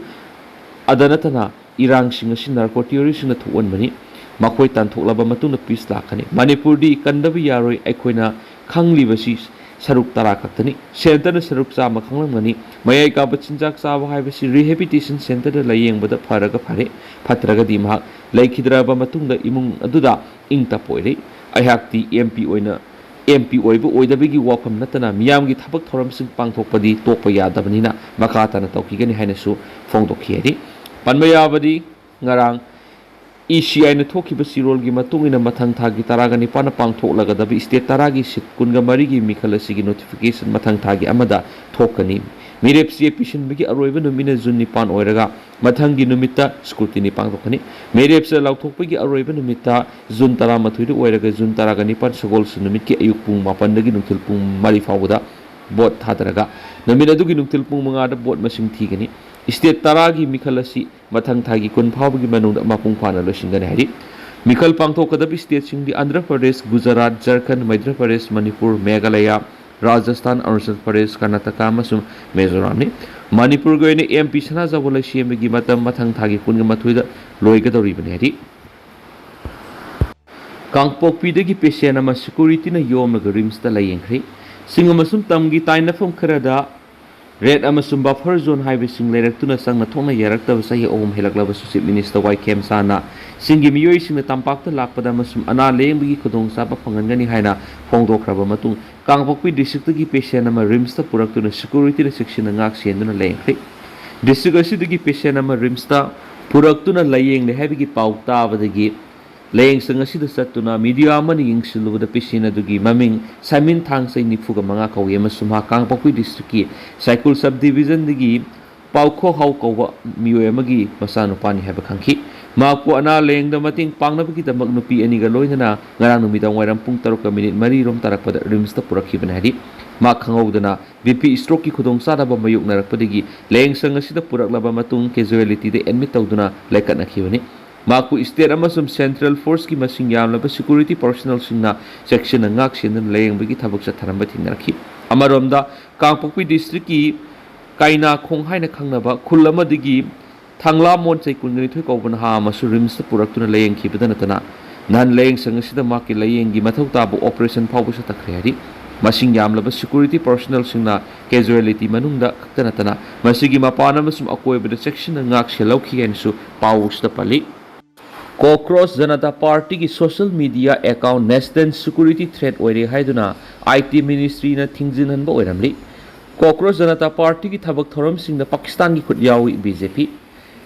ꯑꯗ ꯅꯠꯇꯅ ꯏꯔꯥꯡꯁꯤꯡ ꯑꯁꯤ ꯅꯥꯔꯀꯣ ꯇꯦꯔꯣꯔꯤꯁꯁꯤꯡꯅ ꯊꯣꯛꯍꯟꯕꯅꯤ꯫ ꯃꯈꯣꯏ ꯇꯥꯟꯊꯣꯛꯂꯕ ꯃꯇꯨꯡꯗ ꯄꯤꯁ ꯂꯥꯛꯀꯅꯤ꯫ ꯃꯅꯤꯄꯨꯔꯗꯤ ꯀꯟꯗꯕ ꯌꯥꯔꯣꯏ꯫ ꯑꯩꯈꯣꯏꯅ ꯈꯪꯂꯤꯕꯁꯤ ꯁꯔꯨꯛ ꯇꯔꯥ ꯈꯛꯇꯅꯤ꯫ ꯁꯦꯟꯇꯔꯅ ꯁꯔꯨꯛ ꯆꯥꯝꯃ ꯈꯪꯂꯝꯒꯅꯤ꯫ ꯃꯌꯥꯏ ꯀꯥꯕ ꯆꯤꯟꯖꯥꯛ ꯆꯥꯕ ꯍꯥꯏꯕꯁꯤ ꯔꯤꯍꯦꯕꯤꯂꯤꯇꯦꯁꯟ ꯁꯦꯟꯇꯔꯗ ꯂꯥꯌꯦꯡꯕꯗ ꯐꯔꯒ ꯐꯔꯦ, ꯐꯠꯇ꯭ꯔꯒꯗꯤ ꯃꯍꯥꯛ ꯂꯩꯈꯤꯗ꯭ꯔꯕ ꯃꯇꯨꯡꯗ ꯏꯃꯨꯡ ꯑꯗꯨꯗ ꯏꯪ ꯇꯞꯄ ꯑꯣꯏꯔꯦ꯫ ꯑꯩꯍꯥꯛꯇꯤ ꯑꯦꯝ ꯄꯤ ꯑꯣꯏꯅ, ꯑꯦꯝ ꯄꯤ ꯑꯣꯏꯕ ꯑꯣꯏꯗꯕꯒꯤ ꯋꯥꯐꯝ ꯅꯠꯇꯅ ꯃꯤꯌꯥꯝꯒꯤ ꯊꯕꯛ ꯊꯧꯔꯝꯁꯤꯡ ꯄꯥꯡꯊꯣꯛꯄꯗꯤ ꯇꯣꯛꯄ ꯌꯥꯗꯕꯅꯤꯅ ꯃꯈꯥ ꯇꯥꯅ ꯇꯧꯈꯤꯒꯅꯤ ꯍꯥꯏꯅꯁꯨ ꯐꯣꯡꯗꯣꯛꯈꯤ ꯍꯥꯏꯔꯤ꯫ ꯄꯟꯕ ꯌꯥꯕꯗꯤ ꯉꯔꯥꯡ ꯏ ꯁꯤ ꯑꯥꯏꯅ ꯊꯣꯛꯈꯤꯕ ꯆꯦꯔꯣꯜꯒꯤ ꯃꯇꯨꯡ ꯏꯟꯅ ꯃꯊꯪ ꯊꯥꯒꯤ ꯇꯔꯥꯒ ꯅꯤꯄꯥꯟꯗ ꯄꯥꯡꯊꯣꯛꯂꯒꯗꯕ ꯏꯁꯇꯦꯠ ꯇꯔꯥꯒꯤ ꯁꯤꯠ ꯀꯨꯟꯒ ꯃꯔꯤꯒꯤ ꯃꯤꯈꯜ ꯑꯁꯤꯒꯤ ꯅꯣꯇꯤꯐꯤꯀꯦꯁꯟ ꯃꯊꯪ ꯊꯥꯒꯤ ꯑꯃꯗ ꯊꯣꯛꯀꯅꯤ꯫ ꯃꯤꯔꯦꯞ ꯆꯦ ꯄꯤꯁꯤꯟꯕꯒꯤ ꯑꯔꯣꯏꯕ ꯅꯨꯃꯤꯠꯅ ꯖꯨꯟ ꯅꯤꯄꯥꯟ ꯑꯣꯏꯔꯒ ꯃꯊꯪꯒꯤ ꯅꯨꯃꯤꯠꯇ ꯁ꯭ꯀ꯭ꯔꯨꯇꯤꯅꯤ ꯄꯥꯡꯊꯣꯛꯀꯅꯤ꯫ ꯃꯤꯔꯦꯞꯁꯦ ꯂꯥꯎꯊꯣꯛꯄꯒꯤ ꯑꯔꯣꯏꯕ ꯅꯨꯃꯤꯠꯇ ꯖꯨꯟ ꯇꯔꯥꯃꯥꯊꯣꯏꯗ ꯑꯣꯏꯔꯒ ꯖꯨꯟ ꯇꯔꯥꯒ ꯅꯤꯄꯥꯟ ꯁꯒꯣꯜꯁꯦꯜ ꯅꯨꯃꯤꯠꯀꯤ ꯑꯌꯨꯛ ꯄꯨꯡ ꯃꯥꯄꯟꯗꯒꯤ ꯅꯨꯡꯊꯤꯜ ꯄꯨꯡ ꯃꯔꯤ ꯐꯥꯎꯕꯗ ꯚꯣꯠ ꯊꯥꯗꯔꯒ ꯅꯨꯃꯤꯠ ꯑꯗꯨꯒꯤ ꯅꯨꯡꯊꯤꯜ ꯄꯨꯡ ꯃꯉꯥꯗ ꯚꯣꯠ ꯃꯁꯤꯡ ꯊꯤꯒꯅꯤ꯫ ꯏꯁꯇꯦꯠ ꯇꯔꯥꯒꯤ ꯃꯤꯈꯜ ꯑꯁꯤ ꯃꯊꯪ ꯊꯥꯒꯤ ꯀꯨꯟ ꯐꯥꯎꯕꯒꯤ ꯃꯅꯨꯡꯗ ꯃꯄꯨꯡ ꯐꯥꯅ ꯂꯣꯏꯁꯤꯟꯒꯅꯤ ꯍꯥꯏꯔꯤ꯫ ꯃꯤꯈꯜ ꯄꯥꯡꯊꯣꯛꯀꯗꯕ ꯁ꯭ꯇꯦꯠꯁꯤꯡꯗꯤ ꯑꯟꯙ꯭ꯔ ꯄ꯭ꯔꯗꯦꯁ, ꯒꯨꯖꯔꯥꯠ, ꯖꯔꯈꯟ, ꯃꯩꯙ꯭ꯔ ꯄ꯭ꯔꯗꯦꯁ, ꯃꯅꯤꯄꯨꯔ, ꯃꯦꯘꯥꯂꯌꯥ, ꯔꯥꯖꯁꯊꯥꯟ, ꯑꯔꯨꯅꯥꯆꯜ ꯄ꯭ꯔꯗꯦꯁ, ꯀꯔꯅꯥꯇꯀꯥ ꯑꯃꯁꯨꯡ ꯃꯤꯖꯣꯔꯥꯝꯅꯤ꯫ ꯃꯅꯤꯄꯨꯔꯒꯤ ꯑꯣꯏꯅ ꯑꯦꯝ ꯄꯤ ꯁꯅꯥꯖꯥꯎꯕ ꯂꯩꯁꯦꯝꯕꯒꯤ ꯃꯇꯝ ꯃꯊꯪ ꯊꯥꯒꯤ ꯀꯨꯟꯒ ꯃꯥꯊꯣꯏꯗ ꯂꯣꯏꯒꯗꯧꯔꯤꯕꯅꯤ ꯍꯥꯏꯔꯤ꯫ ꯀꯥꯡꯄꯣꯛꯄꯤꯗꯒꯤ ꯄꯦꯁꯦꯟ ꯑꯃ ꯁꯦꯀ꯭ꯌꯨꯔꯤꯇꯤꯅ ꯌꯣꯝꯂꯒ ꯔꯤꯝꯁꯇ ꯂꯥꯌꯦꯡꯈ꯭ꯔꯦ꯫ ꯆꯤꯡ ꯑꯃꯁꯨꯡ ꯇꯝꯒꯤ ꯇꯥꯏꯅꯐꯝ ꯈꯔꯗ ꯔꯦꯗ ꯑꯃꯁꯨꯡ ꯕꯐꯔ ꯖꯣꯟ ꯍꯥꯏꯕꯁꯤꯡ ꯂꯩꯔꯛꯇꯨꯅ ꯆꯪꯅ ꯊꯣꯛꯅ ꯌꯥꯔꯛꯇꯕ ꯆꯍꯤ ꯑꯍꯨꯝ ꯍꯦꯜꯂꯛꯂꯕꯁꯨ ꯆꯤꯐ ꯃꯤꯅꯤꯁꯇꯔ ꯋꯥꯏ ꯈꯦꯝꯆꯥꯅ ꯆꯤꯡꯒꯤ ꯃꯤꯑꯣꯏꯁꯤꯡꯅ ꯇꯝꯄꯥꯛꯇ ꯂꯥꯛꯄꯗ ꯑꯃꯁꯨꯡ ꯑꯅꯥ ꯂꯥꯌꯦꯡꯕꯒꯤ ꯈꯨꯗꯣꯡꯆꯥꯕ ꯐꯪꯍꯟꯒꯅꯤ ꯍꯥꯏꯅ ꯐꯣꯡꯗꯣꯛꯈ꯭ꯔꯕ ꯃꯇꯨꯡ ꯀꯥꯡꯄꯣꯛꯄꯤ ꯗꯤꯁꯇ꯭ꯔꯤꯛꯇꯒꯤ ꯄꯦꯁꯦꯟ ꯑꯃ ꯔꯤꯝꯁꯇ ꯄꯨꯔꯛꯇꯨꯅ ꯁꯦꯀ꯭ꯌꯨꯔꯤꯇꯤꯅ ꯆꯦꯛꯁꯤꯟꯅ ꯉꯥꯛ ꯁꯦꯟꯗꯨꯅ ꯂꯥꯌꯦꯡꯈ꯭ꯔꯦ꯫ ꯗꯤꯁꯇ꯭ꯔꯤꯛ ꯑꯁꯤꯗꯒꯤ ꯄꯦꯁꯦꯟ ꯑꯃ ꯔꯤꯝꯁꯇ ꯄꯨꯔꯛꯇꯨꯅ ꯂꯥꯌꯦꯡꯂꯦ ꯍꯥꯏꯕꯒꯤ ꯄꯥꯎ ꯇꯥꯕꯗꯒꯤ ꯂꯥꯌꯦꯡꯁꯪ ꯑꯁꯤꯗ ꯆꯠꯇꯨꯅ ꯃꯤꯗꯤꯌꯥ ꯑꯃꯅ ꯌꯦꯡꯁꯤꯜꯂꯨꯕꯗ ꯄꯦꯁꯦꯟ ꯑꯗꯨꯒꯤ ꯃꯃꯤꯡ ꯁꯥꯏꯃꯤꯟ ꯊꯥꯡꯁꯩ ꯅꯤꯐꯨꯒ ꯃꯉꯥ ꯀꯧꯏ ꯑꯃꯁꯨꯡ ꯃꯍꯥꯛ ꯀꯥꯡꯄꯣꯛꯄꯤ ꯗꯤꯁꯇ꯭ꯔꯤꯛꯀꯤ ꯁꯥꯏꯀꯨꯜ ꯁꯕ ꯗꯤꯕꯤꯖꯟꯗꯒꯤ ꯄꯥꯎꯈꯣ ꯍꯥꯎ ꯀꯧꯕ ꯃꯤꯑꯣꯏ ꯑꯃꯒꯤ ꯃꯆꯥꯅꯨꯄꯥꯅꯤ ꯍꯥꯏꯕ ꯈꯪꯈꯤ꯫ ꯃꯍꯥꯛꯄꯨ ꯑꯅꯥ ꯂꯥꯌꯦꯡꯗ ꯃꯇꯦꯡ ꯄꯥꯡꯅꯕꯒꯤꯗꯃꯛ ꯅꯨꯄꯤ ꯑꯅꯤꯒ ꯂꯣꯏꯅꯅ ꯉꯔꯥꯡ ꯅꯨꯃꯤꯗꯥꯡ ꯋꯥꯏꯔꯝ ꯄꯨꯡ ꯇꯔꯨꯛꯀ ꯃꯤꯅꯤꯠ ꯃꯔꯤ ꯔꯣꯝ ꯇꯥꯔꯛꯄꯗ ꯔꯤꯝꯁꯇ ꯄꯨꯔꯛꯈꯤꯕꯅꯤ ꯍꯥꯏꯔꯤ꯫ ꯃꯍꯥꯛ ꯈꯪꯍꯧꯗꯅ ꯕꯤ ꯄꯤ ꯁ꯭ꯇ꯭ꯔꯣꯛꯀꯤ ꯈꯨꯗꯣꯡꯆꯥꯗꯕ ꯃꯥꯌꯣꯛꯅꯔꯛꯄꯗꯒꯤ ꯂꯥꯌꯦꯡꯁꯪ ꯑꯁꯤꯗ ꯄꯨꯔꯛꯂꯕ ꯃꯇꯨꯡ ꯀꯦꯖꯨꯋꯦꯂꯤꯇꯤꯗ ꯑꯦꯗꯃꯤꯠ ꯇꯧꯗꯨꯅ ꯂꯥꯏꯀꯠꯅꯈꯤꯕꯅꯤ꯫ ꯃꯍꯥꯛꯄꯨ ꯁ꯭ꯇꯦꯠ ꯑꯃꯁꯨꯡ ꯁꯦꯟꯇ꯭ꯔꯦꯜ ꯐꯣꯔꯁꯀꯤ ꯃꯁꯤꯡ ꯌꯥꯝꯂꯕ ꯁꯦꯀ꯭ꯌꯨꯔꯤꯇꯤ ꯄꯔꯁꯣꯅꯦꯜꯁꯤꯡꯅ ꯆꯦꯛꯁꯤꯟꯅ ꯉꯥꯛ ꯁꯦꯟꯗꯨꯅ ꯂꯥꯌꯦꯡꯕꯒꯤ ꯊꯕꯛ ꯆꯠꯊꯔꯝꯕ ꯊꯦꯡꯅꯔꯛꯈꯤ꯫ ꯑꯃꯔꯣꯝꯗ, ꯀꯥꯡꯄꯣꯛꯄꯤ ꯗꯤꯁꯇ꯭ꯔꯤꯛꯀꯤ ꯀꯥꯏꯅꯥꯈꯣꯡ ꯍꯥꯏꯅ ꯈꯪꯅꯕ ꯈꯨꯜ ꯑꯃꯗꯒꯤ ꯊꯥꯡꯂꯥꯃꯣꯟ ꯆꯍꯤ ꯀꯨꯟꯒ ꯅꯤꯊꯣꯏ ꯀꯧꯕ ꯅꯍꯥ ꯑꯃꯁꯨ ꯔꯤꯝꯁꯇ ꯄꯨꯔꯛꯇꯨꯅ ꯂꯥꯌꯦꯡꯈꯤꯕꯗ ꯅꯠꯇꯅ, ꯅꯍꯥꯟ ꯂꯥꯌꯦꯡꯁꯪ ꯑꯁꯤꯗ ꯃꯍꯥꯛꯀꯤ ꯂꯥꯌꯦꯡꯒꯤ ꯃꯊꯧ ꯇꯥꯕ ꯑꯣꯄꯔꯦꯁꯟ ꯐꯥꯎꯕ ꯆꯠꯊꯈ꯭ꯔꯦ ꯍꯥꯏꯔꯤ꯫ ꯃꯁꯤꯡ ꯌꯥꯝꯂꯕ ꯁꯦꯀ꯭ꯌꯨꯔꯤꯇꯤ ꯄꯔꯁꯣꯅꯦꯜꯁꯤꯡꯅ ꯀꯦꯖꯨꯋꯦꯂꯤꯇꯤ ꯃꯅꯨꯡꯗ ꯈꯛꯇ ꯅꯠꯇꯅ ꯃꯁꯤꯒꯤ ꯃꯄꯥꯟ ꯑꯃꯁꯨꯡ ꯑꯀꯣꯏꯕꯗ ꯆꯦꯛꯁꯤꯟꯅ ꯉꯥꯛ ꯁꯦꯜꯍꯧꯈꯤ ꯍꯥꯏꯅꯁꯨ ꯄꯥꯎ ꯑꯁꯤꯗ ꯄꯜꯂꯤ꯫ ꯀꯣꯀ꯭ꯔꯣꯁ ꯖꯅꯇꯥ ꯄꯥꯔꯇꯤꯒꯤ social media account national security thread ꯑꯣꯏꯔꯦ ꯍꯥꯏꯗꯨꯅ ꯑꯥꯏ ꯇꯤ ꯃꯤꯅꯤꯁꯇ꯭ꯔꯤꯅ ꯊꯤꯡꯖꯤꯟꯍꯟꯕ ꯑꯣꯏꯔꯝꯂꯤ꯫ ꯀꯣꯀ꯭ꯔꯣꯁ ꯖꯅꯇꯥ ꯄꯥꯔꯇꯤꯒꯤ ꯊꯕꯛ ꯊꯧꯔꯝꯁꯤꯡꯗ ꯄꯥꯀꯤꯁꯇꯥꯟꯒꯤ ꯈꯨꯠ ꯌꯥꯎꯏ ꯕꯤ ꯖꯦ ꯄꯤ꯫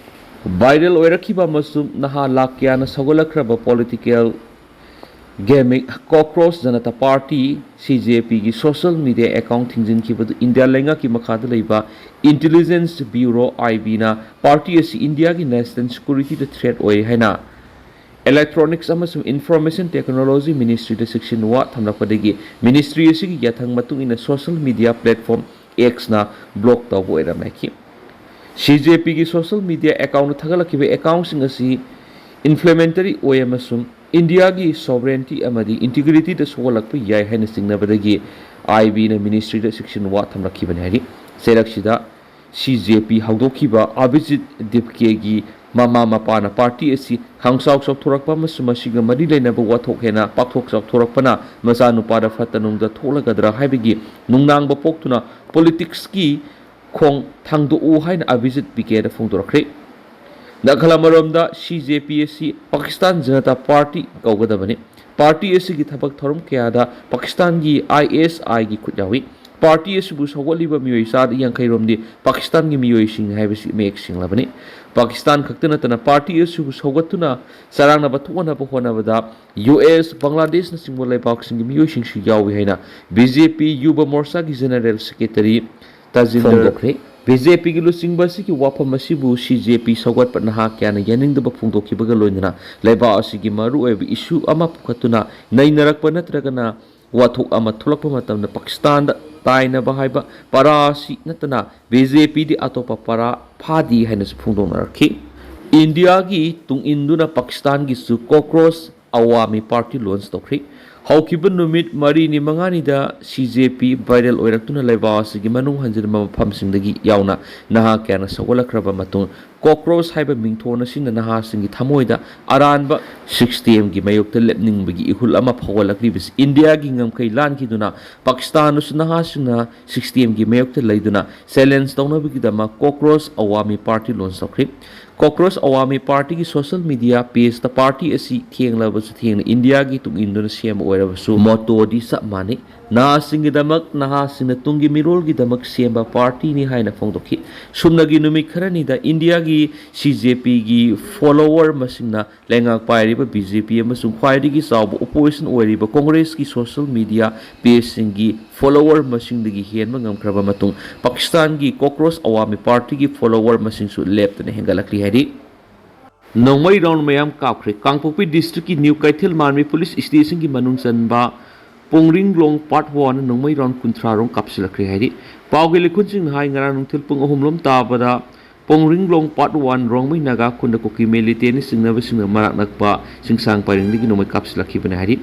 ꯚꯥꯏꯔꯦꯜ ꯑꯣꯏꯔꯛꯈꯤꯕ ꯑꯃꯁꯨꯡ ꯅꯍꯥ ꯂꯥꯈ ꯀꯌꯥꯅ ꯁꯧꯒꯠꯂꯛꯈ꯭ꯔꯕ ꯄꯣꯂꯤꯇꯤꯀꯦꯜ ꯒꯦꯃꯤꯛ ꯀꯣꯀ꯭ꯔꯣꯁ ꯖꯅꯇꯥ ꯄꯥꯔꯇꯤ, ꯁꯤ ꯖꯦ ꯄꯤꯒꯤ ꯁꯣꯁꯤꯌꯦꯜ ꯃꯤꯗꯤꯌꯥ ꯑꯦꯀꯥꯎꯟ ꯊꯤꯡꯖꯤꯟꯈꯤꯕꯗꯨ ꯏꯟꯗꯤꯌꯥ ꯂꯩꯉꯥꯛꯀꯤ ꯃꯈꯥꯗ ꯂꯩꯕ ꯏꯟꯇꯦꯂꯤꯖꯦꯟꯁ ꯕ꯭ꯌꯨꯔꯣ, ꯑꯥꯏ ꯕꯤꯅ ꯄꯥꯔꯇꯤ ꯑꯁꯤ ꯏꯟꯗꯤꯌꯥꯒꯤ ꯅꯦꯁꯅꯦꯜ ꯁꯦꯀ꯭ꯌꯨꯔꯤꯇꯤꯗ ꯊ꯭ꯔꯦꯠ ꯑꯣꯏ ꯍꯥꯏꯅ ꯏꯂꯦꯛꯇ꯭ꯔꯣꯅꯤꯛꯁ ꯑꯃꯁꯨꯡ ꯏꯟꯐꯣꯔꯃꯦꯁꯟ ꯇꯦꯛꯅꯣꯂꯣꯖꯤ ꯃꯤꯅꯤꯁꯇ꯭ꯔꯤꯗ ꯆꯦꯛꯁꯤꯟꯋꯥ ꯊꯝꯂꯛꯄꯗꯒꯤ ꯃꯤꯅꯤꯁꯇ꯭ꯔꯤ ꯑꯁꯤꯒꯤ ꯌꯥꯊꯪ ꯃꯇꯨꯡ ꯏꯟꯅ social media platform action block ꯇꯧꯕ ꯑꯣꯏꯔꯝꯂꯦ꯫ ꯁꯤ ꯖꯦ ꯄꯤꯒꯤ ꯁꯣꯁꯤꯌꯦꯜ ꯃꯤꯗꯤꯌꯥ ꯑꯦꯀꯥꯎꯟꯗ ꯊꯥꯒꯠꯂꯛꯈꯤꯕ ꯑꯦꯀꯥꯎꯟꯁꯤꯡ ꯑꯁꯤ ꯏꯟꯐ꯭ꯂꯦꯃꯦꯟꯇꯔꯤ ꯑꯣꯏ ꯑꯃꯁꯨꯡ ꯏꯟꯗꯤꯌꯥꯒꯤ ꯁꯣꯚꯔꯦꯟꯇꯤ ꯑꯃꯗꯤ ꯏꯟꯇꯤꯒ꯭ꯔꯤꯇꯤꯗ ꯁꯣꯛꯍꯜꯂꯛꯄ ꯌꯥꯏ ꯍꯥꯏꯅ ꯆꯤꯡꯅꯕꯗꯒꯤ ꯑꯥꯏ ꯕꯤꯅ ꯃꯤꯅꯤꯁꯇ꯭ꯔꯤꯗ ꯆꯦꯛꯁꯤꯟ ꯋꯥ ꯊꯝꯂꯛꯈꯤꯕꯅꯤ ꯍꯥꯏꯔꯤ꯫ ꯆꯩꯔꯛꯁꯤꯗ ꯁꯤ ꯖꯦ ꯄꯤ ꯍꯧꯗꯣꯛꯈꯤꯕ ꯑꯚꯤꯖꯤꯠ ꯗꯤꯞꯀꯦꯒꯤ ꯃꯃꯥ ꯃꯄꯥꯅ ꯄꯥꯔꯇꯤ ꯑꯁꯤ ꯈꯪꯆꯥꯎ ꯆꯥꯎꯊꯣꯔꯛꯄ ꯑꯃꯁꯨꯡ ꯃꯁꯤꯒ ꯃꯔꯤ ꯂꯩꯅꯕ ꯋꯥꯊꯣꯛ ꯍꯦꯟꯅ ꯄꯥꯛꯊꯣꯛ ꯆꯥꯎꯊꯣꯔꯛꯄꯅ ꯃꯆꯥꯅꯨꯄꯥꯗ ꯐꯠꯇ ꯅꯨꯡꯗ ꯊꯣꯛꯂꯒꯗ꯭ꯔꯥ ꯍꯥꯏꯕꯒꯤ ꯅꯨꯡꯅꯥꯡꯕ ꯄꯣꯛꯇꯨꯅ ꯄꯣꯂꯤꯇꯤꯛꯁꯀꯤ ꯈꯣꯡ ꯊꯥꯡꯗꯣꯛꯎ ꯍꯥꯏꯅ ꯑꯚꯤꯖꯤꯠ ꯕꯤꯀꯦꯗ ꯐꯣꯡꯗꯣꯔꯛꯈ꯭ꯔꯦ꯫ ꯅꯥꯀꯜ ꯑꯃꯔꯣꯝꯗ ꯁꯤ ꯖꯦ ꯄꯤ ꯑꯁꯤ ꯄꯥꯀꯤꯁꯇꯥꯟ ꯖꯅꯇꯥ ꯄꯥꯔꯇꯤ ꯀꯧꯒꯗꯕꯅꯤ꯫ ꯄꯥꯔꯇꯤ ꯑꯁꯤꯒꯤ ꯊꯕꯛ ꯊꯧꯔꯝ ꯀꯌꯥꯗ ꯄꯥꯀꯤꯁꯇꯥꯟꯒꯤ ꯑꯥꯏ ꯑꯦꯁ ꯑꯥꯏꯒꯤ ꯈꯨꯠ ꯌꯥꯎꯏ꯫ ꯄꯥꯔꯇꯤ ꯑꯁꯤꯕꯨ ꯁꯧꯒꯠꯂꯤꯕ ꯃꯤꯑꯣꯏ ꯆꯥꯗ ꯌꯥꯡꯈꯩ ꯔꯣꯝꯗꯤ ꯄꯥꯀꯤꯁꯇꯥꯟꯒꯤ ꯃꯤꯑꯣꯏꯁꯤꯡ ꯍꯥꯏꯕꯁꯤ ꯃꯌꯦꯛ ꯁꯦꯡꯂꯕꯅꯤ꯫ ꯄꯥꯀꯤꯁꯇꯥꯟ ꯈꯛꯇ ꯅꯠꯇꯅ ꯄꯥꯔꯇꯤ ꯑꯁꯤꯕꯨ ꯁꯧꯒꯠꯇꯨꯅ ꯆꯔꯥꯡꯅꯕ ꯊꯣꯛꯍꯟꯅꯕ ꯍꯣꯠꯅꯕꯗ ꯌꯨ ꯑꯦꯁ, ꯕꯪꯒ꯭ꯂꯥꯗꯦꯁꯅꯆꯤꯡꯕ ꯂꯩꯕꯥꯛꯁꯤꯡꯒꯤ ꯃꯤꯑꯣꯏꯁꯤꯡꯁꯨ ꯌꯥꯎꯏ ꯍꯥꯏꯅ ꯕꯤ ꯖꯦ ꯄꯤ ꯌꯨꯕ ꯃꯣꯔꯆꯥꯒꯤ ꯖꯦꯅꯔꯦꯜ ꯁꯦꯀ꯭ꯔꯦꯇꯔꯤ ꯇꯥꯖꯤꯟꯗꯔ ꯐꯣꯡꯗꯣꯛꯈ꯭ꯔꯦ꯫ ꯕꯤ ꯖꯦ ꯄꯤꯒꯤ ꯂꯨꯆꯤꯡꯕ ꯑꯁꯤꯒꯤ ꯋꯥꯐꯝ ꯑꯁꯤꯕꯨ ꯁꯤ ꯖꯦ ꯄꯤ ꯁꯧꯒꯠꯄ ꯅꯍꯥ ꯀꯌꯥꯅ ꯌꯥꯅꯤꯡꯗꯕ ꯐꯣꯡꯗꯣꯛꯈꯤꯕꯒ ꯂꯣꯏꯅꯅ ꯂꯩꯕꯥꯛ ꯑꯁꯤꯒꯤ ꯃꯔꯨꯑꯣꯏꯕ ꯏꯁꯨ ꯑꯃ ꯄꯨꯈꯠꯇꯨꯅ ꯅꯩꯅꯔꯛꯄ ꯅꯠꯇ꯭ꯔꯒꯅ ꯋꯥꯊꯣꯛ ꯑꯃ ꯊꯣꯛꯂꯛꯄ ꯃꯇꯝꯗ ꯄꯥꯀꯤꯁꯇꯥꯟꯗ ꯇꯥꯏꯅꯕ ꯍꯥꯏꯕ ꯄꯔꯥ ꯑꯁꯤ ꯅꯠꯇꯅ ꯕꯤ ꯖꯦ ꯄꯤꯗꯤ ꯑꯇꯣꯞꯄ ꯄꯔꯥ ꯐꯥꯗꯦ ꯍꯥꯏꯅꯁꯨ ꯐꯣꯡꯗꯣꯛꯅꯔꯛꯈꯤ꯫ ꯏꯟꯗꯤꯌꯥꯒꯤ ꯇꯨꯡ ꯏꯟꯗꯨꯅ ꯄꯥꯀꯤꯁꯇꯥꯟꯒꯤꯁꯨ ꯀꯣꯀ꯭ꯔꯣꯁ ꯑꯋꯥꯃꯤ ꯄꯥꯔꯇꯤ ꯂꯣꯟꯆ ꯇꯧꯈ꯭ꯔꯦ꯫ ꯍꯧꯈꯤꯕ ꯅꯨꯃꯤꯠ ꯃꯔꯤꯅꯤ ꯃꯉꯥꯅꯤꯗ ꯁꯤ ꯖꯦ ꯄꯤ ꯚꯥꯏꯔꯦꯜ ꯑꯣꯏꯔꯛꯇꯨꯅ ꯂꯩꯕꯥꯛ ꯑꯁꯤꯒꯤ ꯃꯅꯨꯡ ꯍꯟꯖꯤꯟꯕ ꯃꯐꯝꯁꯤꯡꯗꯒꯤ ꯌꯥꯎꯅ ꯅꯍꯥ ꯀꯌꯥꯅ ꯁꯧꯒꯠꯂꯛꯈ꯭ꯔꯕ ꯃꯇꯨꯡ ꯀꯣꯀ꯭ꯔꯣꯁ ꯍꯥꯏꯕ ꯃꯤꯡꯊꯣꯟ ꯑꯁꯤꯅ ꯅꯍꯥꯁꯤꯡꯒꯤ ꯊꯃꯣꯏꯗ ꯑꯔꯥꯟꯕ ꯁꯤꯁꯇꯦꯝꯒꯤ ꯃꯥꯌꯣꯛꯇ ꯂꯦꯞꯅꯤꯡꯕꯒꯤ ꯏꯍꯨꯜ ꯑꯃ ꯐꯥꯎꯒꯠꯂꯛꯂꯤꯕꯁꯤ ꯏꯟꯗꯤꯌꯥꯒꯤ ꯉꯝꯈꯩ ꯂꯥꯟꯈꯤꯗꯨꯅ ꯄꯥꯀꯤꯁꯇꯥꯟꯗꯁꯨ ꯅꯍꯥꯁꯤꯡꯅ ꯁꯤꯁꯇꯦꯝꯒꯤ ꯃꯥꯌꯣꯛꯇ ꯂꯩꯗꯨꯅ ꯆꯦꯂꯦꯟꯖ ꯇꯧꯅꯕꯒꯤꯗꯃꯛ ꯀꯣꯀ꯭ꯔꯣꯁ ꯑꯋꯥꯃꯤ ꯄꯥꯔꯇꯤ ꯂꯣꯟꯆ ꯇꯧꯈ꯭ꯔꯦ꯫ ꯀꯣꯀ꯭ꯔꯣꯁ ꯑꯋꯥꯃꯤ ꯄꯥꯔꯇꯤꯒꯤ ꯁꯣꯁꯤꯌꯦꯜ ꯃꯤꯗꯤꯌꯥ ꯄꯦꯖꯇ ꯄꯥꯔꯇꯤ ꯑꯁꯤ ꯊꯦꯡꯂꯕꯁꯨ ꯊꯦꯡꯅ ꯏꯟꯗꯤꯌꯥꯒꯤ ꯇꯨꯡ ꯏꯟꯗꯨꯅ ꯁꯦꯝꯕ ꯑꯣꯏꯔꯕꯁꯨ ꯃꯣꯇꯣꯗꯤ ꯆꯞ ꯃꯥꯟꯅꯩ꯫ ꯅꯍꯥꯁꯤꯡꯒꯤꯗꯃꯛ, ꯅꯍꯥꯁꯤꯡꯅ ꯇꯨꯡꯒꯤ ꯃꯤꯔꯣꯜꯒꯤꯗꯃꯛ ꯁꯦꯝꯕ ꯄꯥꯔꯇꯤꯅꯤ ꯍꯥꯏꯅ ꯐꯣꯡꯗꯣꯛꯈꯤ꯫ ꯁꯨꯞꯅꯒꯤ ꯅꯨꯃꯤꯠ ꯈꯔꯅꯤꯗ ꯏꯟꯗꯤꯌꯥꯒꯤ ꯁꯤ ꯖꯦ ꯄꯤꯒꯤ ꯐꯣꯂꯣꯋꯔ ꯃꯁꯤꯡꯅ ꯂꯩꯉꯥꯛ ꯄꯥꯏꯔꯤꯕ ꯕꯤ ꯖꯦ ꯄꯤ ꯑꯃꯁꯨꯡ ꯈ꯭ꯋꯥꯏꯗꯒꯤ ꯆꯥꯎꯕ ꯑꯣꯄꯣꯖꯤꯁꯟ ꯑꯣꯏꯔꯤꯕ ꯀꯣꯡꯒ꯭ꯔꯦꯁꯀꯤ ꯁꯣꯁꯤꯌꯦꯜ ꯃꯤꯗꯤꯌꯥ ꯄꯦꯖꯁꯤꯡꯒꯤ ꯐꯣꯂꯣꯋꯔ ꯃꯁꯤꯡꯗꯒꯤ ꯍꯦꯟꯕ ꯉꯝꯈ꯭ꯔꯕ ꯃꯇꯨꯡ ꯄꯥꯀꯤꯁꯇꯥꯟꯒꯤ ꯀꯣꯀ꯭ꯔꯣꯁ ꯑꯋꯥꯃꯤ ꯄꯥꯔꯇꯤꯒꯤ ꯐꯣꯂꯣꯋꯔ ꯃꯁꯤꯡꯁꯨ ꯂꯦꯞꯇꯅ ꯍꯦꯟꯒꯠꯂꯛꯂꯤ ꯍꯥꯏꯔꯤ꯫ ꯅꯣꯡꯃꯩ ꯔꯥꯎꯟ ꯃꯌꯥꯝ ꯀꯥꯞꯈ꯭ꯔꯦ꯫ ꯀꯥꯡꯄꯣꯛꯄꯤ ꯗꯤꯁꯇ꯭ꯔꯤꯛꯀꯤ ꯅ꯭ꯌꯨ ꯀꯩꯊꯦꯜ ꯃꯥꯟꯕꯤ ꯄꯨꯂꯤꯁ ꯁ꯭ꯇꯦꯁꯟꯒꯤ ꯃꯅꯨꯡ ꯆꯟꯕ ꯄꯣꯡꯔꯤꯡꯂꯣꯡ ꯄꯥꯔꯠ ꯋꯥꯟ ꯅꯣꯡꯃꯩ ꯔꯥꯎꯟ ꯀꯨꯟꯊ꯭ꯔꯥ ꯔꯣꯝ ꯀꯥꯞꯁꯤꯜꯂꯛꯈ꯭ꯔꯦ ꯍꯥꯏꯔꯤ꯫ ꯄꯥꯎꯒꯤ ꯂꯤꯈꯨꯟꯁꯤꯡꯅ ꯍꯥꯏ, ꯉꯔꯥꯡ ꯅꯨꯡꯊꯤꯜ ꯄꯨꯡ ꯑꯍꯨꯝ ꯂꯣꯝ ꯇꯥꯕꯗ ꯄꯣꯡꯔꯤꯡꯂꯣꯡ ꯄꯥꯔꯠ ꯋꯥꯟ ꯔꯣꯡꯃꯩ ꯅꯥꯒꯥ ꯈꯨꯟꯗ ꯀꯨꯀꯤ ꯃꯤꯂꯤꯇꯦꯟꯅ ꯆꯤꯡꯅꯕꯁꯤꯡꯅ ꯃꯅꯥꯛ ꯅꯛꯄ ꯆꯤꯡꯁꯥꯡ ꯄꯔꯦꯡꯗꯒꯤ ꯅꯣꯡꯃꯩ ꯀꯥꯞꯁꯤꯜꯂꯛꯈꯤꯕꯅꯤ ꯍꯥꯏꯔꯤ꯫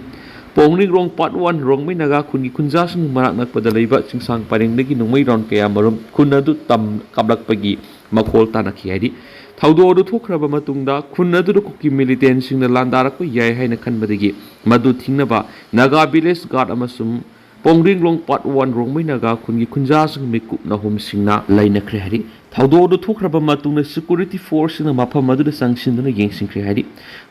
ꯄꯣꯡꯔꯤꯡꯂꯣꯡ ꯄꯥꯔꯠ ꯋꯥꯟ ꯔꯣꯡꯃꯩ ꯅꯥꯒꯥ ꯈꯨꯟꯒꯤ ꯈꯨꯟꯖꯥꯁꯤꯡ ꯃꯅꯥꯛ ꯅꯛꯄꯗ ꯂꯩꯕ ꯆꯤꯡꯁꯥꯡ ꯄꯔꯦꯡꯗꯒꯤ ꯅꯣꯡꯃꯩ ꯔꯥꯎꯟ ꯀꯌꯥꯃꯔꯨꯝ ꯈꯨꯟ ꯑꯗꯨ ꯇꯝ ꯀꯥꯞꯂꯛꯄꯒꯤ ꯃꯈꯣꯜ ꯇꯥꯅꯈꯤ ꯍꯥꯏꯔꯤ꯫ ꯊꯧꯗꯣꯛ ꯑꯗꯨ ꯊꯣꯛꯈ꯭ꯔꯕ ꯃꯇꯨꯡꯗ ꯈꯨꯟ ꯑꯗꯨꯗ ꯀꯨꯀꯤ ꯃꯤꯂꯤꯇꯦꯟꯁꯤꯡꯅ ꯂꯥꯟꯗꯥꯔꯛꯄ ꯌꯥꯏ ꯍꯥꯏꯅ ꯈꯟꯕꯗꯒꯤ ꯃꯗꯨ ꯊꯤꯡꯅꯕ ꯅꯥꯒꯥ ꯚꯤꯂꯦꯖ ꯒꯥꯔꯗ ꯑꯃꯁꯨꯡ ꯄꯣꯡꯔꯤꯡꯂꯣꯡ ꯄꯥꯔꯠ ꯋꯥꯟ ꯔꯣꯡꯃꯩ ꯅꯥꯒꯥ ꯈꯨꯟꯒꯤ ꯈꯨꯟꯖꯥꯁꯤꯡ ꯃꯤꯀꯨꯞ ꯅꯥꯍꯨꯝꯁꯤꯡꯅ ꯂꯩꯅꯈ꯭ꯔꯦ ꯍꯥꯏꯔꯤ꯫ ꯊꯧꯗꯣꯛ ꯑꯗꯨ ꯊꯣꯛꯈ꯭ꯔꯕ ꯃꯇꯨꯡꯗ ꯁꯦꯀ꯭ꯌꯨꯔꯤꯇꯤ ꯐꯣꯔꯁꯁꯤꯡꯅ ꯃꯐꯝ ꯑꯗꯨꯗ ꯆꯪꯁꯤꯟꯗꯨꯅ ꯌꯦꯡꯁꯤꯟꯈ꯭ꯔꯦ ꯍꯥꯏꯔꯤ꯫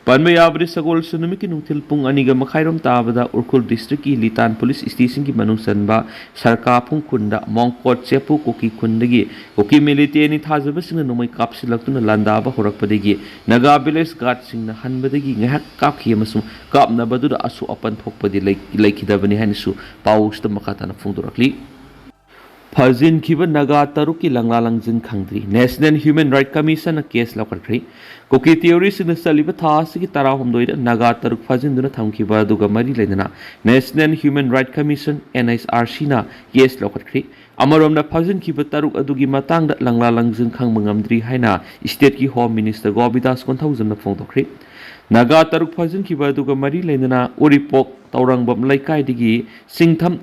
ꯄꯟꯕ ꯌꯥꯕꯗꯤ, ꯁꯒꯣꯜꯁꯦꯟ ꯅꯨꯃꯤꯠꯀꯤ ꯅꯨꯡꯊꯤꯜ ꯄꯨꯡ ꯑꯅꯤꯒ ꯃꯈꯥꯏꯔꯣꯝ ꯇꯥꯕꯗ ꯎꯈ꯭ꯔꯨꯜ ꯗꯤꯁꯇ꯭ꯔꯤꯛꯀꯤ ꯂꯤꯇꯥꯟ ꯄꯨꯂꯤꯁ ꯁ꯭ꯇꯦꯁꯟꯒꯤ ꯃꯅꯨꯡ ꯆꯟꯕ ꯁꯔꯀꯥꯐꯨꯡ ꯈꯨꯟꯗ ꯃꯣꯡꯀꯣꯠ ꯆꯦꯄꯨ ꯀꯨꯀꯤ ꯈꯨꯟꯗꯒꯤ ꯀꯨꯀꯤ ꯃꯤꯂꯤꯇꯦꯟꯅꯤ ꯊꯥꯖꯕꯁꯤꯡꯅ ꯅꯣꯡꯃꯩ ꯀꯥꯞꯁꯤꯜꯂꯛꯇꯨꯅ ꯂꯥꯟꯗꯥꯕ ꯍꯧꯔꯛꯄꯗꯒꯤ ꯅꯥꯒꯥ ꯚꯤꯂꯦꯖ ꯒꯥꯔꯗꯁꯤꯡꯅ ꯍꯟꯕꯗꯒꯤ ꯉꯥꯏꯍꯥꯛ ꯀꯥꯞꯈꯤ ꯑꯃꯁꯨꯡ ꯀꯥꯞꯅꯕꯗꯨꯗ ꯑꯁꯣꯛ ꯑꯄꯟ ꯊꯣꯛꯄꯗꯤ ꯂꯩ-, ꯂꯩꯈꯤꯗꯕꯅꯤ ꯍꯥꯏꯅꯁꯨ ꯄꯥꯎꯁꯤꯗ ꯃꯈꯥ ꯇꯥꯅ ꯐꯣꯡꯗꯣꯔꯛꯂꯤ꯫ ꯐꯥꯖꯤꯟꯈꯤꯕ ꯅꯥꯒꯥ ꯇꯔꯨꯛꯀꯤ ꯂꯪꯂꯥ ꯂꯪꯖꯤꯟ ꯈꯪꯗ꯭ꯔꯤ꯫ National Human Rights Commissionꯅ ꯀꯦꯁ ꯂꯧꯈꯠꯈ꯭ꯔꯦ꯫ ꯀꯨꯀꯤ ꯇꯦꯔꯣꯔꯤꯁꯁꯤꯡꯅ ꯆꯠꯂꯤꯕ ꯊꯥ ꯑꯁꯤꯒꯤ ꯇꯔꯥꯍꯨꯝꯗꯣꯏꯗ ꯅꯥꯒꯥ ꯇꯔꯨꯛ ꯐꯥꯖꯤꯟꯗꯨꯅ ꯊꯝꯈꯤꯕ ꯑꯗꯨꯒ ꯃꯔꯤ ꯂꯩꯅꯅ National Human Rights Commission, NHRCꯅ ꯀꯦꯁ ꯂꯧꯈꯠꯈ꯭ꯔꯦ꯫ ꯑꯃꯔꯣꯝꯗ, ꯐꯥꯖꯤꯟꯈꯤꯕ ꯇꯔꯨꯛ ꯑꯗꯨꯒꯤ ꯃꯇꯥꯡꯗ ꯂꯪꯂꯥ ꯂꯪꯖꯤꯟ ꯈꯪꯕ ꯉꯝꯗ꯭ꯔꯤ ꯍꯥꯏꯅ ꯁ꯭ꯇꯦꯠꯀꯤ ꯍꯣꯝ ꯃꯤꯅꯤꯁꯇꯔ ꯒꯣꯕꯤꯟꯗꯥꯁ ꯀꯣꯟꯊꯧꯖꯝꯅ ꯐꯣꯡꯗꯣꯛꯈ꯭ꯔꯦ꯫ ꯅꯥꯒꯥ ꯇꯔꯨꯛ ꯐꯥꯖꯤꯟꯈꯤꯕ ꯑꯗꯨꯒ ꯃꯔꯤ ꯂꯩꯅꯅ ꯎꯔꯤꯄꯣꯛ ꯇꯧꯔꯪꯕꯝ ꯂꯩꯀꯥꯏꯗꯒꯤ ꯁꯤꯡꯊꯝ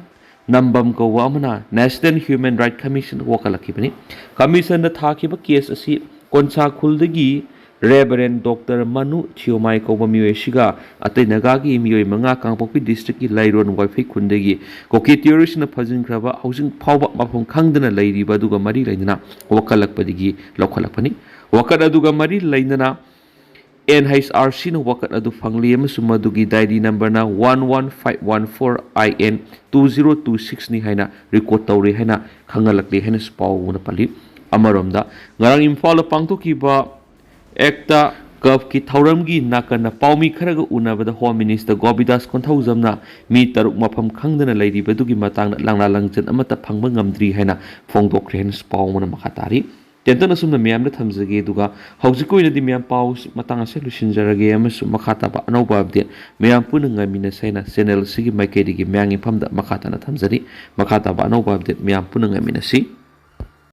ꯅꯝꯕꯝ ꯀꯧꯕ ꯑꯃꯅ National Human Rights Commission ꯋꯥꯀꯠꯂꯛꯈꯤꯕꯅꯤ꯫ ꯀꯃꯤꯁꯟꯗ ꯊꯥꯈꯤꯕ ꯀꯦꯁ ꯑꯁꯤ ꯀꯣꯟꯁꯥ ꯈꯨꯜꯗꯒꯤ ꯔꯦꯚꯔꯦꯟ ꯗꯣꯛꯇꯔ ꯃꯅꯨ ꯊꯤꯌꯣꯃꯥꯏ ꯀꯧꯕ ꯃꯤꯑꯣꯏ ꯑꯁꯤꯒ ꯑꯇꯩ ꯅꯥꯒꯥꯒꯤ ꯃꯤꯑꯣꯏ ꯃꯉꯥ ꯀꯥꯡꯄꯣꯛꯄꯤ ꯗꯤꯁꯇ꯭ꯔꯤꯛꯀꯤ ꯂꯥꯏꯔꯣꯟ ꯋꯥꯏꯐꯩ ꯈꯨꯟꯗꯒꯤ ꯀꯨꯀꯤ ꯇꯦꯔꯣꯔꯤꯁꯅ ꯐꯥꯖꯤꯟꯈ꯭ꯔꯕ ꯍꯧꯖꯤꯛ ꯐꯥꯎꯕ ꯃꯐꯝ ꯈꯪꯗꯅ ꯂꯩꯔꯤꯕ ꯑꯗꯨꯒ ꯃꯔꯤ ꯂꯩꯅꯅ ꯋꯥꯀꯠꯂꯛꯄꯗꯒꯤ ꯂꯧꯈꯠꯂꯛꯄꯅꯤ꯫ ꯋꯥꯀꯠ ꯑꯗꯨꯒ ꯃꯔꯤ ꯂꯩꯅꯅ NHRCꯅ ꯋꯥꯀꯠ ꯑꯗꯨ ꯐꯪꯂꯤ ꯑꯃꯁꯨꯡ ꯃꯗꯨꯒꯤ ꯗꯥꯏꯔꯤ ꯅꯝꯕꯔꯅ one one five one four I N two zero two sixꯅꯤ ꯍꯥꯏꯅ ꯔꯦꯀꯣꯔꯗ ꯇꯧꯔꯤ ꯍꯥꯏꯅ ꯈꯪꯍꯜꯂꯛꯂꯤ ꯍꯥꯏꯅꯁꯨ ꯄꯥꯎꯅ ꯄꯜꯂꯤ꯫ ꯑꯃꯔꯣꯝꯗ, ꯉꯔꯥꯡ ꯏꯝꯐꯥꯜꯗ ꯄꯥꯡꯊꯣꯛꯈꯤꯕ ꯑꯦꯛꯇ ꯀꯞꯀꯤ ꯊꯧꯔꯝꯒꯤ ꯅꯥꯀꯟꯗ ꯄꯥꯎꯃꯤ ꯈꯔꯒ ꯎꯅꯕꯗ ꯍꯣꯝ ꯃꯤꯅꯤꯁꯇꯔ ꯒꯣꯕꯤꯟꯗꯥꯁ ꯀꯣꯟꯊꯧꯖꯝꯅ ꯃꯤ ꯇꯔꯨꯛ ꯃꯐꯝ ꯈꯪꯗꯅ ꯂꯩꯔꯤꯕꯗꯨꯒꯤ ꯃꯇꯥꯡꯗ ꯂꯪꯂꯥ ꯂꯪꯖꯟ ꯑꯃꯠꯇ ꯐꯪꯕ ꯉꯝꯗ꯭ꯔꯤ ꯍꯥꯏꯅ ꯐꯣꯡꯗꯣꯛꯈ꯭ꯔꯦ ꯍꯥꯏꯅꯁꯨ ꯄꯥꯎ ꯑꯃꯅ ꯃꯈꯥ ꯇꯥꯔꯤ꯫ ꯇꯦꯟꯇꯛꯅ ꯑꯁꯨꯝꯅ ꯃꯌꯥꯝꯗ ꯊꯝꯖꯒꯦ, ꯑꯗꯨꯒ ꯍꯧꯖꯤꯛꯀꯤ ꯑꯣꯏꯅꯗꯤ ꯃꯌꯥꯝ ꯄꯥꯎ ꯃꯇꯥꯡ ꯑꯁꯤ ꯂꯣꯏꯁꯤꯟꯖꯔꯒꯦ ꯑꯃꯁꯨꯡ ꯃꯈꯥ ꯇꯥꯕ ꯑꯅꯧꯕ ꯑꯞꯗꯦꯠ ꯃꯌꯥꯝ ꯄꯨꯟꯅ ꯉꯥꯏꯃꯤꯟꯅꯁꯦ ꯍꯥꯏꯅ ꯆꯦꯅꯦꯜ ꯑꯁꯤꯒꯤ ꯃꯥꯏꯀꯩꯗꯒꯤ ꯃꯌꯥꯝꯒꯤ ꯃꯐꯝꯗ ꯃꯈꯥ ꯇꯥꯅ ꯊꯝꯖꯔꯤ꯫ ꯃꯈꯥ ꯇꯥꯕ ꯑꯅꯧꯕ ꯑꯞꯗꯦꯠ ꯃꯌꯥꯝ ꯄꯨꯟꯅ ꯉꯥꯏꯃꯤꯟꯅꯁꯤ꯫